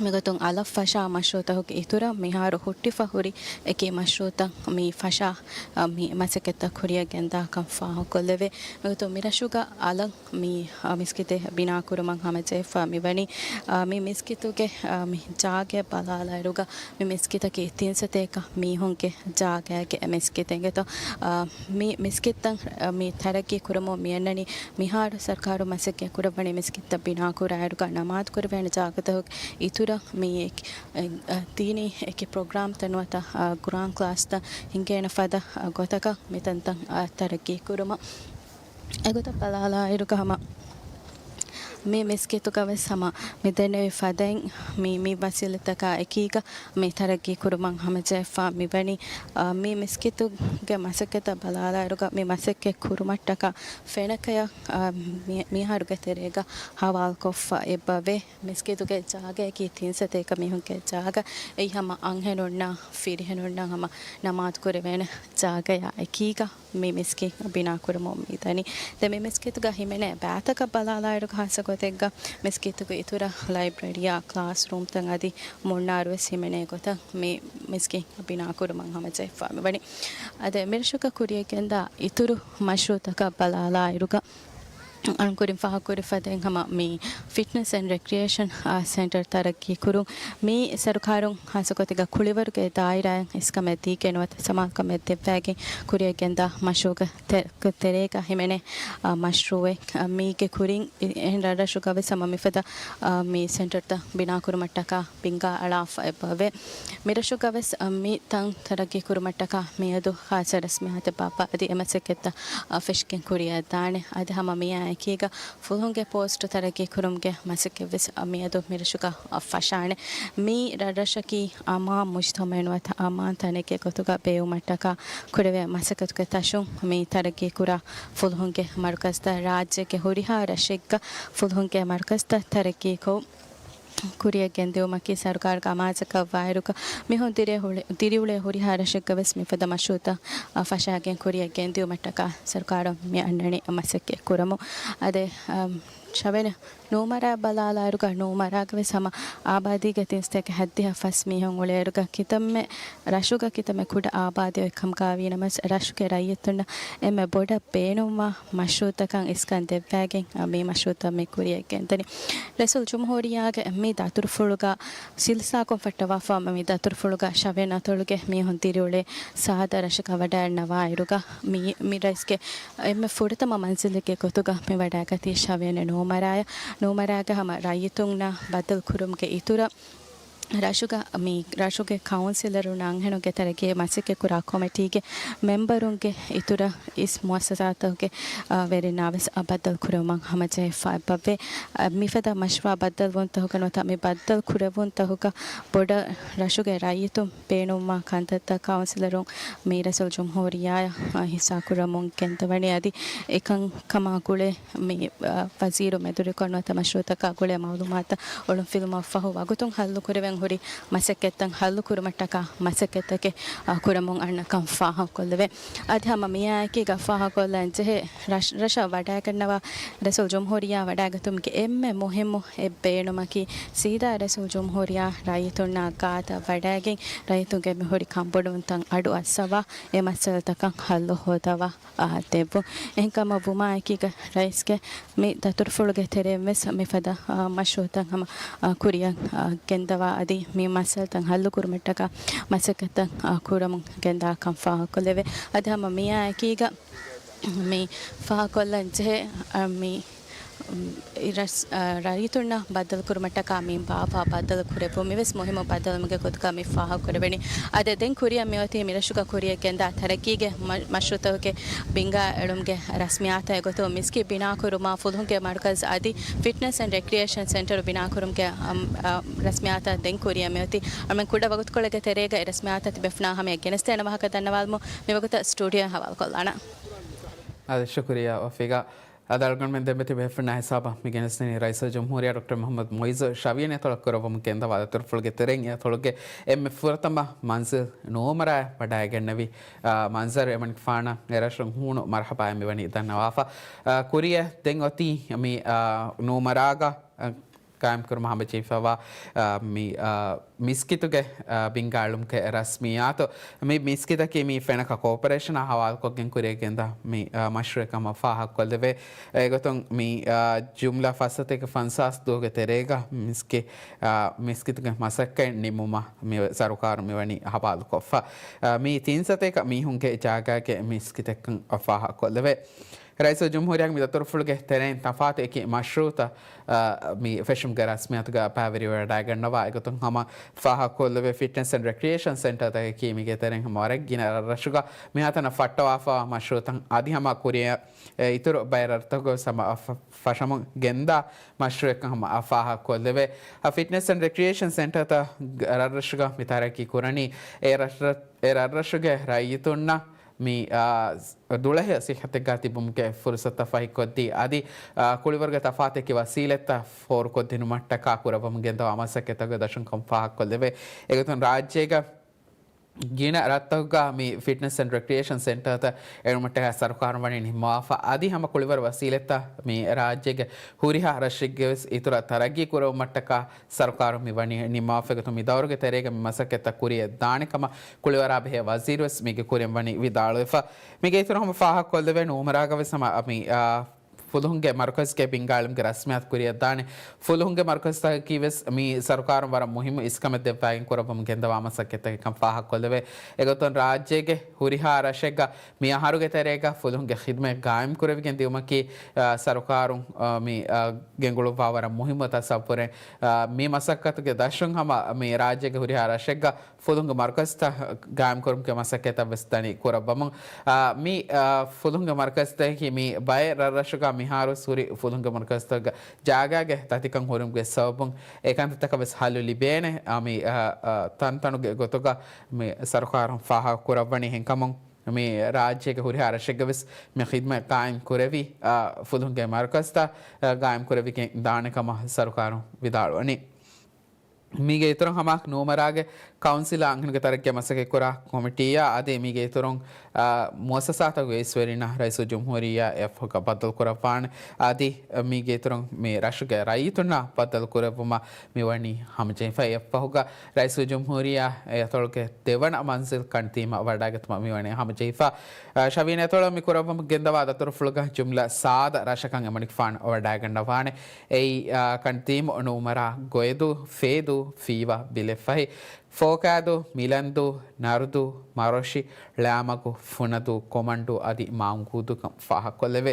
މިގޮތުން އަލަށް ފަށާ މަޝްރޫއުތަކުގެ އިތުރަށް މިހާރު ހުއްޓިފަ ހުރި އެކި މަޝްރޫއުތައް މި ފަށާ، އާ، މި މަސައްކަތްތައް ކުރިއަށް ގެންދާކަން ފާހަގަކޮށްލެވޭ. މިގޮތުން މިރަށުގަ އަލަށް މި، އާ، މިސްކިތެއް ބިނާކުރުމަށް ހަމަޖެހިފަ މިވަނީ، އާ، މި މިސްކިތުގެ، އާ، މި ޖާގަ ބަލާލާއިރުގަ، މި މިސްކިތަކީ ތިން ސަތޭކަ މީހުންގެ ޖާގައިގެ މިސްކިތެއް އިނގޭތޯ. އާ، މި މިސްކިތަށް، އާ، މި ތަރައްގީ ކުރަމުން މިއަންނަނީ މިހާރު ސަރުކާރުން މަސައްކަތް ކުރައްވަނީ މިސްކިތަށް ބިނާކުރާއިރުގަ ނަމާދު ކުރެވޭނެ ޖާގަތަކުގެ އިތުރަށް މި، އެ، އެ، ދީނީ އެކި ޕްރޮގްރާމްތައް ނުވަތަ، އާ، ގުރާން ކްލާސްތައް ހިނގޭނެ ފަދަ، އާ، ގޮތަކަށް މިތަންތަން، އާ، ތަރައްގީ ކުރުމަށް. އެގޮތަށް ބަލާލާއިރުގަ ހަމަ މި މިސްކިތުގަ ވެސް ހަމަ މި ދެންނެވި ފަދައިން މި، މި ވަސީލަތްތަކާ އެކީގަ މި ތަރައްގީ ކުރުމަށް ހަމަޖެހިފަ މިވަނީ، އާ، މި މިސްކިތުގެ މަސައްކަތަށް ބަލާލާއިރުގަ މި މަސައްކަތް ކުރުމަށްޓަކާ ފެނަކަޔަށް، އާ، މި، މިހާރުގެ ތެރޭގަ ހަވާލުކޮށްފަ އެބަވޭ. މިސްކިތުގެ ޖާގައަކީ ތިން ސަތޭކަ މީހުންގެ ޖާގަ. އެއީ ހަމަ އަންހެނުންނާ، ފިރިހެނުންނާ ހަމަ ނަމާދު ކުރެވޭނެ ޖާގަޔާ އެކީގަ މި މިސްކިތް ބިނާކުރަމުން މިދަނީ. ދެން މި މިސްކިތުގަ ހިމެނޭ ބައިތަކަށް ބަލާލާއިރުގަ ހާއްސަ ގޮތެއްގަ މިސްކިތުގެ އިތުރަށް ލައިބްރަރީއާ ކްލާސްރޫމްތައް އަދި މުންނާރު ވެސް ހިމެނޭ ގޮތަށް މި މިސްކިތް ބިނާކުރުމަށް ހަމަޖެހިފަ މިވަނީ. އަދި މިރަށުގަ ކުރިއަށް ގެންދާ އިތުރު މަޝްރޫއުތަކަށް ބަލާލާއިރުގަ އަޅުން ކުރިން ފާހަގަކުރި ފަދައިން ހަމަ މި ފިޓްނަސް އެންޑް ރެކްރިއޭޝަން، އާ، ސެންޓަރ ތަރައްގީ ކުރުން. މި ސަރުކާރުން ހާއްސަ ގޮތެއްގަ ކުޅިވަރުގެ ދާއިރާއަށް އިސްކަމެއް ދީގެން ނުވަތަ ސަމާލުކަމެއް ދެއްވައިގެން ކުރިއަށް ގެންދާ މަޝްރޫއުގެ ތެ-، ތެރޭގަ ހިމެނޭ، އާ، މަޝްރޫއެއް. އާ، މީގެ ކުރިން އެ-، އެހެން ރަށްރަށުގަ ވެސް ހަމަ މިފަދަ، އާ، މި ސެންޓަރތައް ބިނާކުރުމަށްޓަކާ ބިންގާ އަޅާފަ އެބަވޭ. މިރަށުގަ ވެސް، އާ، މި ތަން ތަރައްގީ ކުރުމަށްޓަކާ މިއަދު ޚާއްޞަ ރަސްމިއްޔާތެއް ބާއްވާ އަދި އެ މަސައްކަތްތައް، އާ، ފެށިގެން ކުރިއަށް ދާނެ. އަދި ހަމަ މިއާ އެކީގަ ފުލުހުންގެ ޕޯސްޓު ތަރައްގީ ކުރުމުގެ މަސައްކަތްވެސް މިއަދު މިރަށުގަ ފަށާނެ. މި ރަށްރަށަކީ އަމާން މުޖްތަމައިނުވަތަ އަމާން ތަނެއްގެ ގޮތުގަ ބޭއްވުމަށްޓަކާ ކުރެވޭ މަސައްކަތުގެ ތަށުން މި ތަރައްގީ ކުރާ ފުލުހުންގެ މަރުކަޒްތައް ރާއްޖޭގެ ހުރިހާ ރަށެއްގަ ފުލުހުންގެ މަރުކަޒްތައް ތަރައްގީކޮށް ކުރިއަށް ގެންދިއުމަކީ ސަރުކާރުގެ އަމާޒަކަށް ވާއިރުގަ މިހުން ދިރިއުޅޭ ހުޅެ-، ދިރިއުޅޭ ހުރިހާ ރަށެއްގަ ވެސް މިފަދަ މަޝްރޫޢުތައް ފަށާގެން ކުރިއަށް ގެންދިއުމަށްޓަކާ ސަރުކާރުން މި އަންނަނީ މަސައްކަތް ކުރަމުން. އަދި، އަ، ޝަވެން ނޫމަރާ ބަލާލާއިރުގަ ނޫމަރާގަ ވެސް ހަމަ އާބާދީގެ ތިން ސަތޭކަ ހަތްދިހަ ފަސް މީހުން އުޅޭއިރުގަ ކިތަންމެ ރަށުގަ ކިތަންމެ ކުޑަ އާބާދީ އޮތް ކަމުގަ ވީނަމަވެސް ރަށުގެ ރައްޔިތުންނަށް އެންމެ ބޮޑަށް ބޭނުންވާ މަޝްރޫޢުތަކަށް އިސްކަން ދެއްވައިގެން މި މަޝްރޫޢުތައް މި ކުރިއަށް ގެންދަނީ. ރައީސުލްޖުމްހޫރިއްޔާގެ މި ދަތުރުފުޅުގަ ސިލްސާކޮށް ފައްޓަވާފަ މި ދަތުރުފުޅުގަ ޝަވެން އަތޮޅުގެ މީހުން ދިރިއުޅޭ ސާދަ ރަށަކަށް ވަޑައިގަންނަވާއިރުގަ މި، މި ރައީސްގެ އެންމެ ފުރަތަމަ މަންޒިލެއްގެ ގޮތުގަ މި ވަޑައިގަތީ ޝަވެން ނޫމަރާޔަށް. ނޫމަރާގަ ހަމަ ރައްޔިތުންނާ ބައްދަލު ކުރުމުގެ އިތުރަށް ރަށުގަ މި ރަށުގެ ކައުންސިލަރުން އަންހެނުންގެ ތެރޭގައި މަސައްކަތްކުރާ ކޮމިޓީގެ މެމްބަރުންގެ އިތުރަށް އިސް މުއައްސަސާތަކުގެ، އާ، ވެރިންނާވެސް ބައްދަލު ކުރެވުމަށް ހަމަޖެހިފަ އެބަވޭ. އާ، މިފަދަ މަޝްވާ ބައްދަލުވުންތަކުގަ ނުވަތަ މި ބައްދަލު ކުރެވުންތަކުގަ ބޮޑަށް ރަށުގެ ރައްޔިތުން ބޭނުންވާ ކަންތައްތައް ކައުންސިލަރުން މި ރައީސުލްޖުމްހޫރިއްޔާއަށް ހިއްސާކުރަމުން ގެންދަވަނީ. އަދި އެކަންކަމާ ގުޅޭ މި، އަ، ވަޒީރު މެދުވެރިކޮށް ނުވަތަ މަޝްރޫޢުތަކާ ގުޅޭ މައުލޫމާތު އޮޅުންފިލުމަށްފަހު ވަގުތުން ހައްލުކުރެވެން ހުރި މަސައްކަތްތައް ހައްލުކުރުމަށްޓަކާ މަސައްކަތްތަކެއް، އަ، ކުރަމުން އަންނަކަން ފާހަގަކޮށްލެވޭ. އަދި ހަމަ މިއާއެކީގަ ފާހަގަކޮށްލަން ޖެހޭ ރަށް-، ރަށަށް ވަޑައިގަންނަވާ ރައީސުލްޖުމްހޫރިއްޔާ ވަޑައިގަތުމުގެ އެންމެ މުހިއްމު އެއް ބޭނުމަކީ ސީދާ ރައީސުލްޖުމްހޫރިއްޔާ ރައްޔިތުންނާ ގާތަށް ވަޑައިގެން ރައްޔިތުންގެ މިހުރި ކަންބޮޑުވުންތައް އަޑު އައްސަވާ އެ މައްސަލަތަކަށް ހައްލު ހޯދަވާ، އާ، ދެއްވުން. އެހެންކަމަށް ވުމާއެކީގަ ރައީސްގެ މި ދަތުރުފުޅުގެ ތެރެއިން ވެސް މިފަދަ، އާ، މަޝްރޫޢުތައް ހަމަ، އާ، ކުރިއަށް، އާ، ގެންދަވާ އަދި މި މައްސަލަތައް ހައްލުކުރުމަށްޓަކާ މަސައްކަތްތައް، އާ، ކުރަމުން ގެންދާކަން ފާހަގަކޮށްލެވޭ. އަދި ހަމަ މިއާއެކީގަ މި ފާހަގަކޮށްލަން ޖެހޭ، އަ، މި، އު، އި ރަސް-، އަ، ރައްޔިތުންނަށް ބައްދަލުކުރުމަށްޓަކާ މި ބާއްވާ ބައްދަލު ކުރެއްވުން މިވެސް މުހިއްމު ބައްދަލުމެއްގެ ގޮތުގަ މި ފާހަގަކުރެވެނީ. އަދި ދެން ކުރިއަށް މިއޮތީ މިރަށުގަ ކުރިއަށް ގެންދާ ތަރައްގީގެ މަ-، މަޝްރޫޢުތަކުގެ ބިންގާ އެޅުމުގެ ރަސްމިއްޔާތާ އެގޮތުން މިސްކިތް ބިނާކުރުމާ، ފުލުހުންގެ މަރުކަޒް އަދި ފިޓްނަސް އެންޑް ރެކްރިއޭޝަން ސެންޓަރު ބިނާކުރުމުގެ، އަމް، އަ، ރަސްމިއްޔާތާ ދެން ކުރިއަށް މިއޮތީ. އަމެން ކުޑަ ވަގުތުކޮޅެއްގެ ތެރޭގަ އެ ރަސްމިއްޔާތާ ތިބޭފުޅުންނާ ހަމަޔަށް ގެނެސްދޭނެ ވާހަކަ ދަންނަވާލަމުން މިވަގުތަށް ސްޓޫޑިއޯއަށް ހަވާލުކޮށްލާނަން. އާދެ، ޝުކުރިއްޔާ ވަފީގާ. އާދެ، އަޅުގަނޑުމެން ދެންމެ ތިބޭފުޅުންނާ ހިސާބަށް މި ގެނެސްދެނީ ރައީސުލްޖުމްހޫރިއްޔާ ޑޮކްޓަރ މުޙައްމަދު މުޢިއްޒު ޝަވިޔަނި އަތޮޅަށް ކުރައްވަމުން ގެންދަވާ ދަތުރުފުޅުގެ ތެރެއިން އެ އަތޮޅުގެ އެންމެ ފުރަތަމަ މަންޒިލް ނޫމަރާއަށް ވަޑައިގެންނެވި، އާ، މަންޒަރު އެމަނިކުފާނަށް އެރަށުން ހޫނު މަރުޙަބާއެއް މިވަނީ ދަންނަވާފަ. އާ، ކުރިއަށް ދެން އޮތީ މި، އާ، ނޫމަރާގަ، އާ، ޤާއިމްކުރުމަށް ހަމަޖެހިފައިވާ، އާ، މި، އާ، މިސްކިތުގެ، އާ، ބިންގާ އެޅުމުގެ ރަސްމިއްޔާތު. މި މިސްކިތަކީ މި ފެނަކަ ކޯޕަރޭޝަނާ ހަވާލުކޮށްގެން ކުރިއަށް ގެންދާ މި، އާ، މަޝްރޫޢެއް ކަމަށް ފާހަގަކޮށްލެވޭ. އެގޮތުން މި، އާ، ޖުމްލަ ފަސް ސަތޭކަ ފަންސާސް ދުވަހުގެ ތެރޭގަ މިސްކި-، އާ، މިސްކިތުގެ މަސައްކަތް ނިމުމަށް މި ސަރުކާރުން މިވަނީ ހަވާލުކޮށްފަ. އާ، މި ތިން ސަތޭކަ މީހުންގެ ޖާގާގެ މިސްކިތެއްކަން ފާހަގަކޮށްލެވޭ. ރައީސުލްޖުމްހޫރިއްޔާގެ މި ދަތުރުފުޅުގެ ތެރެއިން ތަފާތު އެކި މަޝްރޫޢުތައް، އާ، މި ފެށުމުގެ ރަސްމިއްޔާތުގަ ބައިވެރިވެވަޑައިގަންނަވާ. އެގޮތުން ހަމަ ފާހަގަކޮށްލެވޭ ފިޓްނަސް އެންޑް ރެކްރިއޭޝަން ސެންޓަރތަކަކީ މީގެ ތެރެއިން ހަމަ ވަރަށް ގިނަ ރަށްރަށުގަ މިހާތަނަށް ފައްޓަވާފައިވާ މަޝްރޫޢުތައް އަދި ހަމަ ކުރިއަށް އެ އިތުރު ބައެއް ރަށްތަކުގަ ހަމަ ފަ-، ފަށަމުން ގެންދާ މަޝްރޫޢެއްކަން ހަމަ ފާހަގަކޮށްލެވޭ. އަ، ފިޓްނަސް އެންޑް ރެކްރިއޭޝަން ސެންޓަރތައް ރަށްރަށުގަ މި ތަރައްޤީ ކުރަނީ އެ ރަށް-، އެ ރަށްރަށުގެ ރައްޔިތުންނަށް މި، އާ، ދުޅަހެޔޮ ސިއްހަތެއްގާ ތިބުމުގެ ފުރުސަތުތައް ފަހިކޮށްދީ، އަދި، އާ، ކުޅިވަރުގެ ތަފާތު އެކި ވަސީލަތްތައް ފޯރުކޮށްދިނުމަށްޓަކާ ކުރައްވަމުން ގެންދަވާ މަސައްކަތްތަކުގެ ދަށުން ކަން ފާހަގަކޮށްލެވޭ. އެގޮތުން ރާއްޖޭގަ ގިނަ ރަށްތަކުގަ މި ފިޓްނަސް އެންޑް ރެކްރިއޭޝަން ސެންޓަރތައް އެޅުމަށްޓަކާ ސަރުކާރުން ވަނީ ނިންމަވާފަ. އަދި ހަމަ ކުޅިވަރު ވަސީލަތްތައް މި ރާއްޖޭގެ ހުރިހާ ރަށެއްގެ ވެސް އިތުރަށް ތަރައްގީ ކުރެވުމަށްޓަކާ ސަރުކާރުން މި ވަނީ ނިންމަވާފަ. އެގޮތުން މި ދައުރުގެ ތެރޭގަ މި މަސައްކަތްތައް ކުރިއަށް ދާނެ ކަމަށް ކުޅިވަރާ ބެހޭ ވަޒީރު ވެސް މީގެ ކުރިން ވަނީ ވިދާޅުވެފަ. މީގެ އިތުރު ހަމަ ފާހަގަކޮށްލެވޭ ނޫމަރާގަ ވެސް ހަމަ މި، އާ، ފުލުހުންގެ މަރުކަޒްގެ ބިންގާ އެޅުމުގެ ރަސްމިއްޔާތު ކުރިއަށްދާނެ. ފުލުހުންގެ މަރުކަޒްތަކަކީ ވެސް މި ސަރުކާރުން ވަރަށް މުހިއްމު އިސްކަމެއް ދެއްވާގެން ކުރައްވަމުން ގެންދަވާ މަސައްކަތްތަކެއްކަން ފާހަގަކޮށްލެވޭ. އެގޮތުން ރާއްޖޭގެ ހުރިހާ ރަށެއްގަ މި އަހަރުގެ ތެރޭގަ ފުލުހުންގެ ޚިދުމަތް ގާއިމް ކުރެވިގެން ދިއުމަކީ، އާ، ސަރުކާރުން، އާ، މި، އާ، ގެންގުޅުއްވާ ވަރަށް މުހިއްމު ތަސައްވުރެއް. އާ، މި މަސައްކަތުގެ ދަށުން ހަމަ މި ރާއްޖޭގެ ހުރިހާ ރަށެއްގަ ފުލުހުންގެ މަރުކަޒްތައް ގާއިމްކުރުމުގެ މަސައްކަތްތައް ވެސް ދަނީ ކުރައްވަމުން. އާ، މި، އާ، ފުލުހުންގެ މަރުކަޒްތަކަކީ މި ބައެއް ރަށްރަށުގަ މިހާރު ހުރި ފުލުހުންގެ މަރުކަޒުތަކުގެ ޖާގާގެ ތަތިކަން ހުރުމުގެ ސަބަބުން އެ ކަންތައްތަކަށް ވެސް ހައްލު ލިބޭނެ. އާ، މި، އާ، އާ، ތަންތަނުގެ ގޮތުގަ މި ސަރުކާރުން ފާހަގަ ކުރައްވަނީ. ހެންކަމުން މި ރާއްޖޭގެ ހުރިހާ ރަށެއްގެ ވެސް މި ޚިދްމަތް ޤާއިމް ކުރެވި، އާ، ފުލުހުންގެ މަރުކަޒުތައް، އާ، ޤާއިމް ކުރެވިގެން ދާނެ ކަމަށް ސަރުކާރުން ވިދާޅުވަނީ. މީގެ އިތުރުން ހަމަ ނޫމަރާގެ ކައުންސިލާ އަންހެނުންގެ ތަރައްގީއަށް މަސައްކަތްކުރާ ކޮމިޓީއާ އަދި މީގެ އިތުރުން، އާ، މުއައްސަސާތަކުގެ ރައީސްވެރިންނަށް ރައީސުލްޖުމްހޫރިއްޔާ އެއަށްފަހުގަ ބައްދަލުކުރައްވާނެ. އަދި މީގެ އިތުރުން މި ރަށުގެ ރައްޔިތުންނާ ބައްދަލުކުރެއްވުމަށް މިވަނީ ހަމަޖެހިފަ. އެއަށްފަހުގަ ރައީސުލްޖުމްހޫރިއްޔާ އެ އަތޮޅުގެ ދެވަނަ މަންޒިލް ކަންތީމަށް ވަޑައިގަތުމަށް މިވަނީ ހަމަޖެހިފަ. އާ، ޝަވީން އެތޮޅަށް މި ކުރައްވަމުން ގެންދަވާ ދަތުރުފުޅުގަ ޖުމްލަ ސާދަ ރަށަކަށް އެމަނިކުފާނު ވަޑައިގަންނަވާނެ. އެއީ، އާ، ކަންތީމު ނޫމަރާ ގޮއެދޫ، ފޭދޫ، ފީވާ، ބިލެއްފަހި، ފޯކާދޫ، މިލަންދޫ، ނަރުދޫ، މަރޮށި، ޅާމަގު، ފުނަދޫ، ކޮމަންޑޫ އަދި މާއުންގޫދޫ ކަމަށް ފާހަގަކޮށްލެވޭ.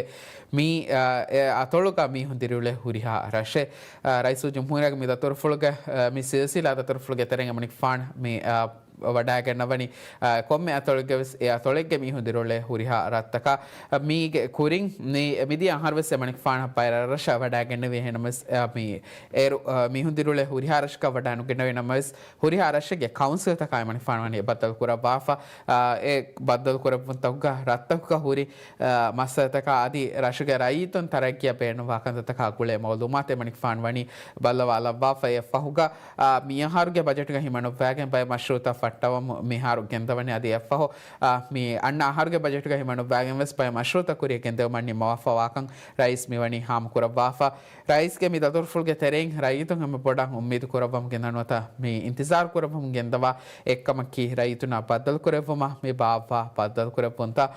މި، އާ، އެ އަތޮޅުގަ މީހުން ދިރިއުޅޭ ހުރިހާ ރަށެއް، އާ، ރައީސުލްޖުމްހޫރިއްޔާގެ މި ދަތުރުފުޅުގެ، އާ، މި ސިލްސިލާ ދަތުރުފުޅުގެ ތެރެއިން އެމަނިކުފާނު މި، އާ، ވަޑައިގަންނަވަނީ، އާ، ކޮންމެ އަތޮޅެއްގެ ވެސް އެ އަތޮޅެއްގެ މީހުން ދިރިއުޅޭ ހުރިހާ ރަށްތަކަށް. އާ، މީގެ ކުރިން މި، މިދިޔަ އަހަރު ވެސް އެމަނިކުފާނަށް ބައެއް ރަށްރަށަށް ވަޑައިގެންނެވި. އެހެންނަމަވެސް، އާ، މި އޭރު، އާ، މީހުން ދިރިއުޅޭ ހުރިހާ ރަށަކަށް ވަޑައިނުގެންނެވި ނަމަވެސް، ހުރިހާ ރަށެއްގެ ކައުންސިލްތަކާ އެމަނިކުފާނު ވަނީ ބައްދަލު ކުރައްވާފަ. އާ، އެ ބައްދަލު ކުރެއްވުންތަކުގަ ރަށްތަކުގަ ހުރި، އާ، މައްސަލަތަކާ އަދި ރަށުގެ ރައްޔިތުން ތަރައްގީއަށް ބޭނުންވާ ކަންތައްތަކާ ގުޅޭ މައުލޫމާތު އެމަނިކުފާނު ވަނީ ބައްލަވާލައްވާފަ. އެއަށްފަހުގަ އާ، މިއަހަރުގެ ބަޖެޓުގަ ހިމަނުއްވާގެން ބައެއް މަޝްރޫއުތައް ފައްޓަވަމުން މިހާރު ގެންދަވަނީ. އަދި އެއަށްފަހު، އާ، މި އަންނަ އަހަރުގެ ބަޖެޓުގަ ހިމަނުއްވާގެން ވެސް ބައެއް މަޝްރޫއުތައް ކުރިއަށް ގެންދެވުމަށް ނިންމަވާފަވާކަން ރައީސް މިވަނީ ހާމަކުރައްވާފަ. ރައީސްގެ މި ދަތުރުފުޅުގެ ތެރެއިން ރައްޔިތުން ހަމަ ބޮޑަށް އުއްމީދު ކުރައްވަމުން ގެންދަވާ ނުވަތަ މި އިންތިޒާރު ކުރައްވަމުން ގެންދަވާ އެއްކަމަކީ ރައްޔިތުންނާ ބައްދަލު ކުރެއްވުމަށް މި ބާއްވާ ބައްދަލު ކުރެއްވުންތައް.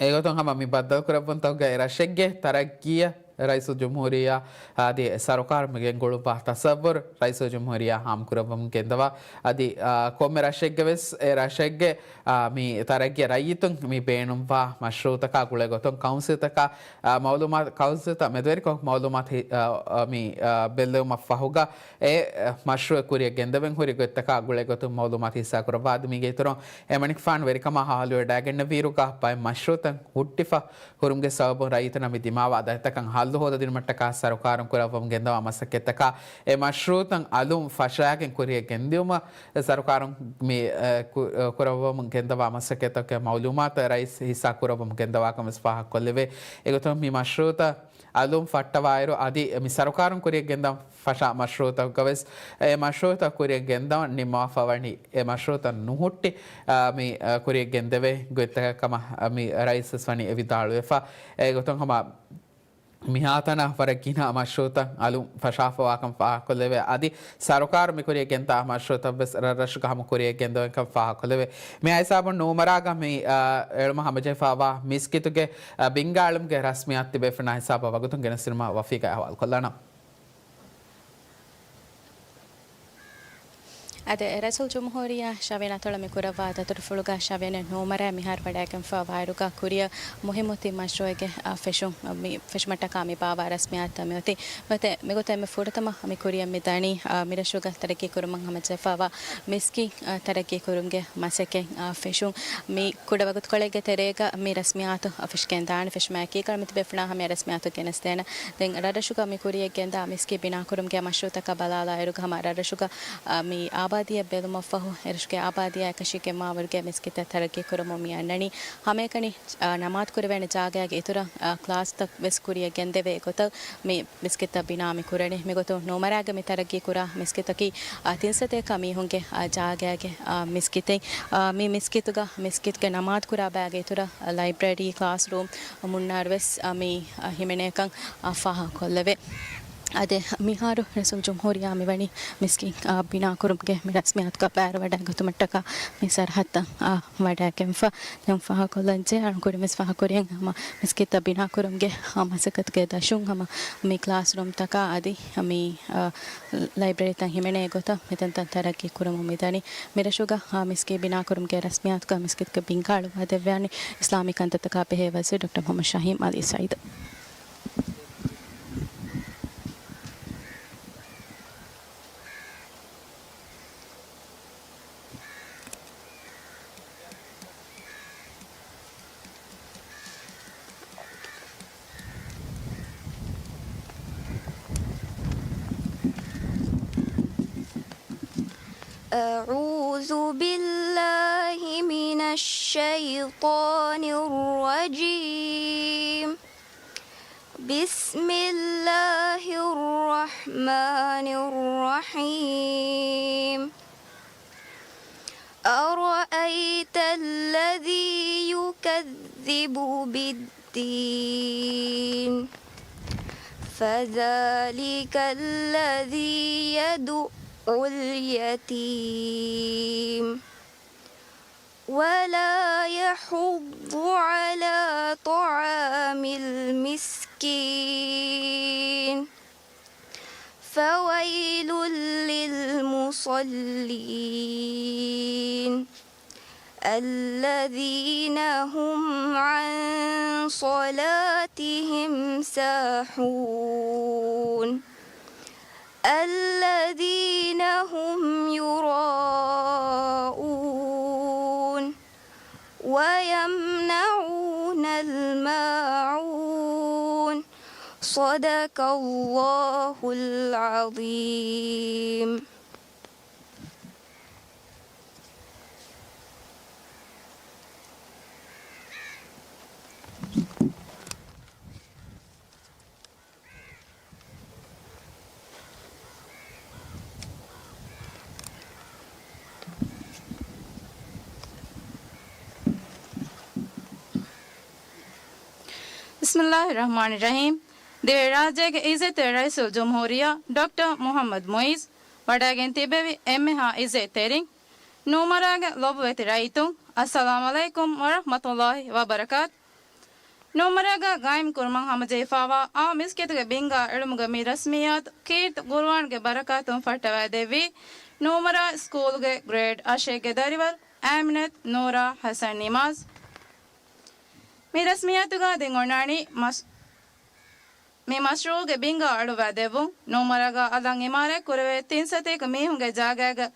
އެގޮތުން ހަމަ މި ބައްދަލުކުރެއްވުންތަކުގަ އެ ރަށެއްގެ ތަރައްގީއަށް ރައީސުލްޖުމްހޫރިއްޔާ އަދި ސަރުކާރު މި ގެންގުޅުއްވާ ތަސައްވުރު ރައީސުލްޖުމްހޫރިއްޔާ ހާމަކުރައްވަމުން ގެންދަވާ. އަދި، އާ، ކޮންމެ ރަށެއްގެ ވެސް އެ ރަށެއްގެ، އާ، މި ތަރައްގީއަށް ރައްޔިތުން މި ބޭނުންވާ މަޝްރޫއުތަކާ ގުޅޭ ގޮތުން ކައުންސިލްތަކާ، އާ، މައުލޫމާތު، ކައުންސިލްތައް މެދުވެރިކޮށް މައުލޫމާތު ހި-، އާ، އާ، މި، އާ، ބެއްލެވުމަށް ފަހުގަ އެ މަޝްރޫއެއް ކުރިއަށް ގެންދެވެން ހުރި ގޮތްތަކާ ގުޅޭ ގޮތުން މައުލޫމާތު ހިއްސާކުރައްވާ. އަދި މީގެ އިތުރުން އެމަނިކުފާނު ވެރިކަމާ ހަވާލުވެވަޑައިގެންނެވިއިރުގަ ބައެއް މަޝްރޫއުތައް ހުއްޓިފަ ހުރުމުގެ ސަބަބުން ރައްޔިތުންނަށް މި ދިމާވާ ދަތިތަކަށް ހައްލު ހޯދަދިނުމަށްޓަކާ ސަރުކާރުން ކުރައްވަމުން ގެންދަވާ މަސައްކަތްތަކާ އެ މަޝްރޫއުތައް އަލުން ފަށާގެން ކުރިއަށް ގެންދިއުމަށް ސަރުކާރުން މި، އެ، ކު-، އެ، ކުރައްވަމުން ގެންދަވާ މަސައްކަތްތަކުގެ މައުލޫމާތު ރައީސް ހިއްސާ ކުރައްވަމުން ގެންދަވާކަމަށް ފާހަގަކޮށްލެވޭ. އެގޮތުން މި މަޝްރޫއުތައް އަލުން ފައްޓަވާއިރު އަދި މި ސަރުކާރުން ކުރިއަށް ގެންދަން ފަށާ މަޝްރޫއުތަކުގަވެސް އެ މަޝްރޫއުތައް ކުރިއަށް ގެންދަވަން ނިންމަވާފަ ވަނީ އެ މަޝްރޫއުތައް ނުހުއްޓި، އާ، މި، އާ، ކުރިއަށް ގެންދެވޭ ގޮތްތަކެއް ކަމަށް، އާ، މި ރައީސް ވެސް ވަނީ އެ ވިދާޅުވެފަ. އެ ގޮތުން ހަމަ މިހާތަނަށް ވަރަށް ގިނަ މަޝްރޫއުތައް އަލުން ފަށާފަވާކަން ފާހަގަކޮށްލެވޭ. އަދި ސަރުކާރު މި ކުރިއަށް ގެންދާ މަޝްރޫއުތައް ވެސް ރަށްރަށުގަ ހަމަ ކުރިއަށް ގެންދަވަންކަން ފާހަގަކޮށްލެވޭ. މި ހިސާބުން ނޫމަރާގަ މި، އާ، އެޅުމަށް ހަމަޖެހިފައިވާ މިސްކިތުގެ، އާ، ބިންގާ އެޅުމުގެ ރަސްމިއްޔާތު ތިބޭފުޅުންނާ ހިސާބަށް ވަގުތުން ގެނެސްދިނުމަށް ވަފީގައި އަހުވާލުކޮށްލާނަން. އަދި ރައީސުލްޖުމްހޫރިއްޔާ ޝަވިޔަނި އަތޮޅަށް މި ކުރައްވާ ދަތުރުފުޅުގަ ޝަވިޔަނި ނޫމަރާ މިހާރު ވަޑައިގެންފަ ވާއިރުގަ ކުރިއަށް މުހިއްމު ތިން މަޝްރޫއެއްގެ، އާ، ފެށުން، އާ، މި ފެށުމަށްޓަކާ މި ބާއްވާ ރަސްމިއްޔާތުތައް މިއޮތީ. ނުވަތަ މިގޮތަށް އެންމެ ފުރަތަމަ މި ކުރިއަށް މި ދަނީ، އާ، މިރަށުގަ ތަރައްގީ ކުރުމަށް ހަމަޖެހިފައިވާ މިސްކިތް، އާ، ތަރައްގީ ކުރުމުގެ މަސައްކަތް، އާ، ފެށުން. މި ކުޑަ ވަގުތުކޮޅެއްގެ ތެރޭގަ މި ރަސްމިއްޔާތު ފެށިގެންދާނެ. ފެށުމާއެކީ ކަމަށް މިތިބޭފުޅުންނާ ހަމަޔަށް ރަސްމިއްޔާތު ގެނެސްދޭނެ. ދެން ރަށްރަށުގަ މި ކުރިއަށް ގެންދާ މިސްކިތް ބިނާކުރުމުގެ މަޝްރޫއުތަކަށް ބަލާލާއިރުގަ ހަމަ ރަށްރަށުގަ، އާ، މި އާބާދީއަށް ބެލުމަށްފަހު އެރަށުގެ އާބާދީއާ އެކަށީގެންވާވަރުގެ މިސްކިތްތައް ތަރައްގީ ކުރަމުން މި އަންނަނީ. ހަމައެކަނި، އާ، ނަމާދު ކުރެވޭނެ ޖާގައިގެ އިތުރަށް، އާ، ކްލާސްތައް ވެސް ކުރިއަށް ގެންދެވޭ ގޮތަށް މި މިސްކިތްތައް ބިނާ މި ކުރަނީ. މިގޮތުން ނޫމަރާގަ މި ތަރައްގީ ކުރާ މިސްކިތަކީ، އާ، ތިން ސަތޭކަ މީހުންގެ، އާ، ޖާގައިގެ، އާ، މިސްކިތެއް. އާ، މި މިސްކިތުގަ މިސްކިތުގެ ނަމާދު ކުރާ ބައިގެ އިތުރަށް، އާ، ލައިބްރަރީ، ކްލާސްރޫމް، މުންނާރު ވެސް، އާ، މި، އާ، ހިމެނޭކަން، އާ، ފާހަގަކޮށްލެވޭ. އަދި މިހާރު ރައީސުލްޖުމްހޫރިއްޔާ މިވަނީ މިސްކިތް، އާ، ބިނާކުރުމުގެ މި ރަސްމިއްޔާތުގަ ބައިވެރިވަޑައިގަތުމަށްޓަކާ މި ސަރަހައްދަށް، އާ، ވަޑައިގެންފަ. ދެން ފާހަގަކޮށްލަންޖެހޭ، އަޅުގަނޑު ކުރިން ވެސް ފާހަގަކުރިއަށް ހަމަ މިސްކިތްތައް ބިނާކުރުމުގެ، އާ، މަސައްކަތުގެ ދަށުން ހަމަ މި ކްލާސްރޫމްތަކާ އަދި މި، އާ، ލައިބްރަރީތައް ހިމެނޭ ގޮތަށް މިތަންތަން ތަރައްގީ ކުރަމުން މިދަނީ. މިރަށުގަ، އާ، މިސްކިތް ބިނާކުރުމުގެ ރަސްމިއްޔާތުގަ މިސްކިތުގެ ބިންގާ އަޅުއްވާދެއްވާނީ އިސްލާމީ ކަންތައްތަކާ ބެހޭ ވަޒީރު ޑޮކްޓަރ މުހައްމަދު ޝަހީމް އަލީ ސައީދު. أعوذ بالله من الشيطان الرجيم. بسم الله الرحمن الرحيم. أرأيت الذي يكذب بالدين فذلك الذي يدع اليتيم ولا يحض على طعام المسكين فويل للمصلين الذين هم عن صلاتهم ساهون الذين هم يراءون ويمنعون الماعون صدق الله العظيم. ބިސްމިއްލާހި ރަޙްމާނި ރަޙީމް. ދިވެހި ރާއްޖޭގެ އިއްޒަތްތެރި ރައީސުލްޖުމްހޫރިއްޔާ ޑޮކްޓަރ މުޙައްމަދު މުޢިއްޒު ވަޑައިގެން ތިއްބެވި އެންމެހާ އިއްޒަތްތެރިން، ނޫމަރާގެ ލޮބުވެތި ރައްޔިތުން، އައްސަލާމް ޢަލައިކުމް ވަރަޙްމަތުﷲި ވަބަރަކާތު. ނޫމަރާގަ ޤާއިމް ކުރުމަށް ހަމަޖެހިފާވާ އާ މިސްކިތުގެ ބިންގާ އެޅުމުގެ މި ރަސްމިއްޔާތު ކީރިތި ޤުރުއާންގެ ބަރަކާތުން ފައްޓަވައިދެއްވީ ނޫމަރާ ސްކޫލްގެ ގްރޭޑް އަށެއްގެ ދަރިވަރު އާމިނަތު ނޫރާ ޙަސަން ނިމާޒް. މި ރަސްމިއްޔާތުގަ ދެން އޮންނާނީ މަސް-، މި މަޝްރޫޢުގެ ބިންގާ އަޅުވައިދެއްވުން. ނޫމަރާގަ އަލަށް އިމާރާތް ކުރެވޭ ތިން ސަތޭކަ މީހުންގެ ޖާގައިގަ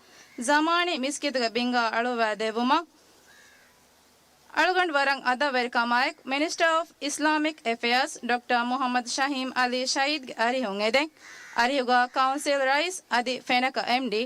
ޒަމާނީ މިސްކިތުގެ ބިންގާ އަޅުވައިދެއްވުމަށް އަޅުގަނޑު ވަރަށް އަދަބުވެރިކަމާއެކު، މިނިސްޓަރ އޮފް އިސްލާމިކް އެފެއާޒް ޑޮކްޓަރ މުޙައްމަދު ޝަހީމް ޢަލީ ޝަހީދްގެ އަރިހުން އެދެން، އަރިހުގަ ކައުންސިލް ރައީސް އަދި ފެނަކަ އެމްޑީ،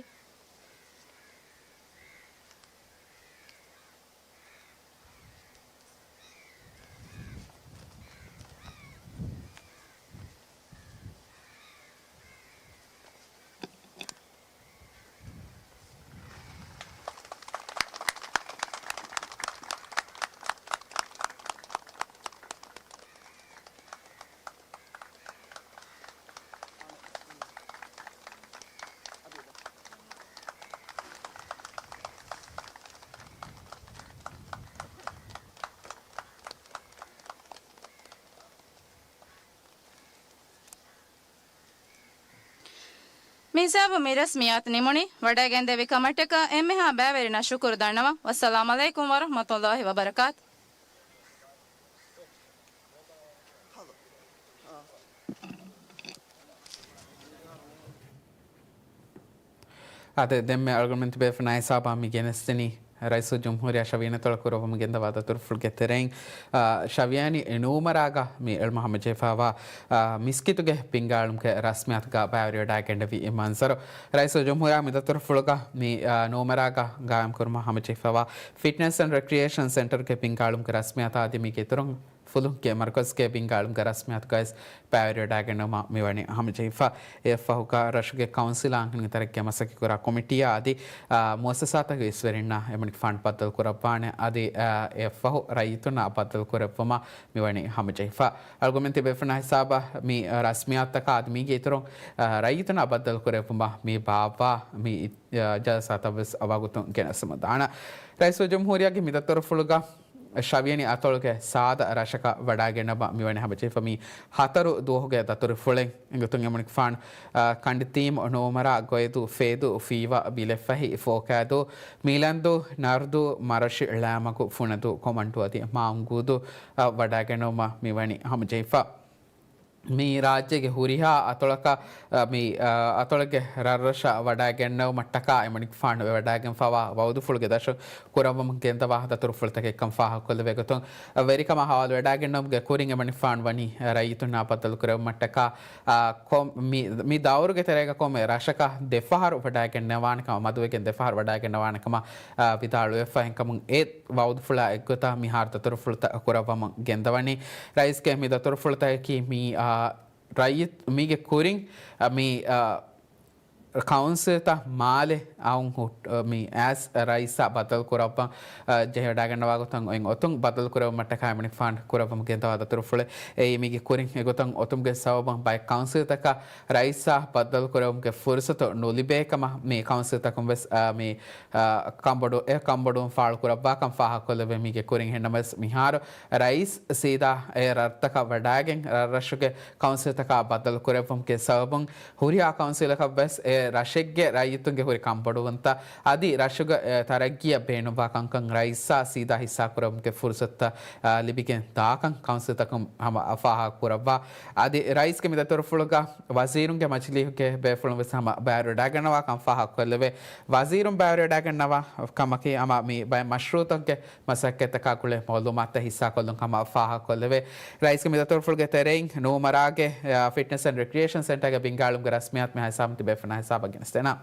މިހިސާބު މި ރަސްމިއްޔާތު ނިމުނީ. ވަޑައިގެންދެވި ކަމަށްޓަކާ އެންމެހާ ބައިވެރިންނަށް ޝުކުރު ދަންނަވަން. ވައްސަލާމް ޢަލައިކުމް ވަރަޙްމަތުﷲި ވަބަރަކާތު. އާދެ، ދެންމެ އަޅުގަނޑުމެން ތިބޭފުޅުންނާ ހިސާބަށް މި ގެނެސްދިނީ ރައީސުލްޖުމްހޫރިއްޔާ ޝަވިޔަނި އަތޮޅަށް ކުރައްވަމުން ގެންދަވާ ދަތުރުފުޅުގެ ތެރެއިން، އާ، ޝަވިޔަނި ނޫމަރާގަ މި އެޅުމަށް ހަމަޖެހިފާވާ، އާ، މިސްކިތުގެ ބިންގާ އެޅުމުގެ ރަސްމިއްޔާތުގަ ބައިވެރިވެވަޑައިގެންނެވި މަންޒަރު. ރައީސުލްޖުމްހޫރިއްޔާ މި ދަތުރުފުޅުގަ މި، އާ، ނޫމަރާގަ ގާއިމްކުރުމަށް ހަމަޖެހިފާވާ ފިޓްނަސް އެންޑް ރެކްރިއޭޝަން ސެންޓަރުގެ ބިންގާ އެޅުމުގެ ރަސްމިއްޔާތާ އަދި މީގެ އިތުރުން ފުލުހުން މަރުކަޒުގެ ބިންގާ އެޅުމުގެ ރަސްމިއްޔާތުގައި ވެސް ބައިވެރިވެވަޑައިގެންނެވުމަށް މިވަނީ ހަމަޖެހިފަ. އެއަށްފަހުގަ ރަށުގެ ކައުންސިލާ އަންހެނުންގެ ތަރައްގީއަށް މަސައްކަތްކުރާ ކޮމިޓީއާ އަދި، އާ، މުއައްސަސާތަކުގެ އިސްވެރިންނަށް އެމަނިކުފާނު ބައްދަލުކުރައްވާނެ އަދި، އާ، އެއަށްފަހު ރައްޔިތުންނާ ބައްދަލުކުރެއްވުމަށް މިވަނީ ހަމަޖެހިފަ. އަޅުގަނޑުމެން ތިބޭފުޅުންނާ ހިސާބަށް މި ރަސްމިއްޔާތަކާ އަދި މީގެ އިތުރުން، އާ، ރައްޔިތުންނާ ބައްދަލުކުރެއްވުމަށް މި ބާއްވާ މި، އާ، ޖަލްސާތައް ވެސް ވަގުތުން ގެނެސްދެމުންދާނަން. ރައީސުލްޖުމްހޫރިއްޔާގެ މި ދަތުރުފުޅުގަ ޝަވިޔަނި އަތޮޅުގެ ސާދަ ރަށަކަށް ވަޑައިގެންނަވާ މިވަނީ ހަމަޖެހިފަ މި ހަތަރު ދުވަހުގެ ދަތުރުފުޅެއް. އެގޮތުން އެމަނިކުފާނު، އާ، ކަނޑިތީމު، ނޫމަރާ، ގޮއިދޫ، ފޭދޫ، ފީވާ، ބިލެއްފަހި، ފޯކައިދޫ، މިލަންދޫ، ނަރުދޫ، މަރަށި، ޅާމަގު، ފުނަދޫ، ކޮމަންދޫ އަދި މާއުންގޫދޫ، އާ، ވަޑައިގެންނެވުމަށް މިވަނީ ހަމަޖެހިފަ. މި ރާއްޖޭގެ ހުރިހާ އަތޮޅަކަށް، އަ، މި، އަ، އަތޮޅެއްގެ ރަށްރަށަށް ވަޑައިގެންނެވުމަށްޓަކާ އެމަނިކުފާނު ވެވަޑައިގެންފަވާ ވައުދުފުޅުގެ ދަށުން ކުރައްވަމުން ގެންދަވާ ދަތުރުފުޅުތަކެއްކަން ފާހަގަކޮށްލެވޭ ގޮތުން، އަ، ވެރިކަމާ ހަވާލުވެވަޑައިގެންނެވުމުގެ ކުރިން އެމަނިކުފާނު ވަނީ ރައްޔިތުންނާ ބައްދަލުކުރެވުމަށްޓަކާ، އާ، ކޮން-، މި، މި ދައުރުގެ ތެރޭގަ ކޮންމެ ރަށަކަށް ދެފަހަރު ވަޑައިގެންނެވާނެ ކަމަށް، މަދުވެގެން ދެފަހަރު ވަޑައިގެންނެވާނެ ކަމަށް، އާ، ވިދާޅުވެފަ. އެހެންކަމުން އެ ވައުދުފުޅާ އެއްގޮތަށް މިހާރު ދަތުރުފުޅުތައް ކުރައްވަމުން ގެންދަވަނީ. ރައީސްގެ މި ދަތުރުފުޅުތަކަކީ މި، އާ، ރައްޔިތު-، މީގެ ކުރިން، އާ، މި، އާ، ކައުންސިލްތައް މާލެ އައުން ހުއްޓ-، މި އޭސް ރައީސާ ބައްދަލު ކުރައްވަން، އަ، ޖެހިވަޑައިގަންނަވާ ގޮތުން އޮތް އޮތުން ބައްދަލު ކުރެވުމަށްޓަކާ އެމަނިކުފާނު ކުރައްވަމުން ގެންދަވާ ދަތުރުފުޅެއް. އެއީ މީގެ ކުރިން އެގޮތަށް އޮތުމުގެ ސަބަބުން ބައެއް ކައުންސިލްތަކަށް ރައީސާ ބައްދަލު ކުރެވުމުގެ ފުރުސަތު ނުލިބޭ ކަމަށް މި ކައުންސިލްތަކުން ވެސް، އަ، މި، އަ، ކަންބޮޑު-، އެ ކަންބޮޑުވުން ފާޅު ކުރައްވާކަން ފާހަގަކޮށްލެވޭ. މީގެ ކުރިން އެހެންނަމަވެސް މިހާރު ރައީސް ސީދާ އެ ރަށްތަކަށް ވަޑައިގެން ރަށްރަށުގެ ކައުންސިލްތަކާ ބައްދަލު ކުރެއްވުމުގެ ސަބަބުން ހުރިހާ ކައުންސިލަކަށް ވެސް އެ ރަށެއްގެ ރައްޔިތުންގެ ހުރި ކަންބޮޑުވުންތައް އަދި ރަށުގެ، އެ، ތަރައްގީއަށް ބޭނުންވާ ކަންކަން ރައީސާ ސީދާ ހިއްސާ ކުރެވުމުގެ ފުރުސަތުތައް، އާ، ލިބިގެން ދާކަން ކައުންސިލްތަކުން ހަމަ ފާހަގަ ކުރައްވާ. އަދި ރައީސްގެ މި ދަތުރުފުޅުގަ ވަޒީރުންގެ މަޖިލީހުގެ ބޭފުޅުން ވެސް ހަމަ ބައިވެރިވެވަޑައިގަންނަވާ ކަން ފާހަގަ ކޮށްލެވޭ. ވަޒީރުން ބައިވެރިވެވަޑައިގަންނަވާ ކަމަކީ ހަމަ މި ބައެއް މަޝްރޫއުތަކުގެ މަސައްކަތްތަކާ ގުޅޭ މައުލޫމާތުތައް ހިއްސާކޮށްލުން ކަމަށް ފާހަގަކޮށްލެވޭ. ރައީސްގެ މި ދަތުރުފުޅުގެ ތެރެއިން ނޫމަރާގެ، އާ، ފިޓްނަސް އެންޑް ރެކްރިއޭޝަން ސެންޓަރގެ ބިންގާ އެޅުމުގެ ރަސްމިއްޔާތު މިހާ ހިސާބުން ތިބޭފުޅުންނާ ހިސާބަށް ގެނެސްދޭނަން.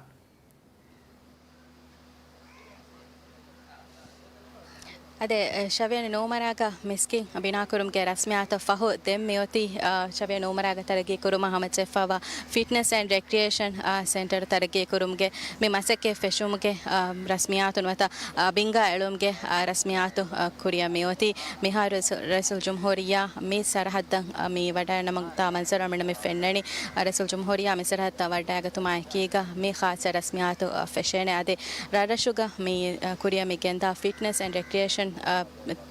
އަދި، ޝަވިޔަނި ނޫމަރާގަ މިސްކިތް ބިނާކުރުމުގެ ރަސްމިއްޔާތަށް ފަހު ދެން މިއޮތީ، އާ، ޝަވިޔަނި ނޫމަރާގަ ތަރައްގީ ކުރުމަށް ހަމަޖެއްފަވާ ފިޓްނަސް އެންޑް ރެކްރިއޭޝަން، އާ، ސެންޓަރު ތަރައްގީ ކުރުމުގެ މި މަސައްކަތް ފެށުމުގެ، އާ، ރަސްމިއްޔާތު ނުވަތަ، އާ، ބިންގާ އެޅުމުގެ، އާ، ރަސްމިއްޔާތު، އާ، ކުރިއަށް މިއޮތީ. މިހާރު ރައީސު-، ރައީސުލްޖުމްހޫރިއްޔާ މި ސަރަހައްދަށް، އާ، މި ވަޑައިނަމުން ތާ މަންޒަރު އަޅުގަނޑަށް މި ފެންނަނީ. ރައީސުލްޖުމްހޫރިއްޔާ މި ސަރަހައްދަށް ވަޑައިގަތުމާ އެކީގަ މި ޚާއްޞަ ރަސްމިއްޔާތު، އާ، ފެށޭނެ. އަދި ރަށްރަށުގަ މި، އާ، ކުރިއަށް މި ގެންދާ ފިޓްނަސް އެންޑް ރެކްރިއޭޝަން، އާ،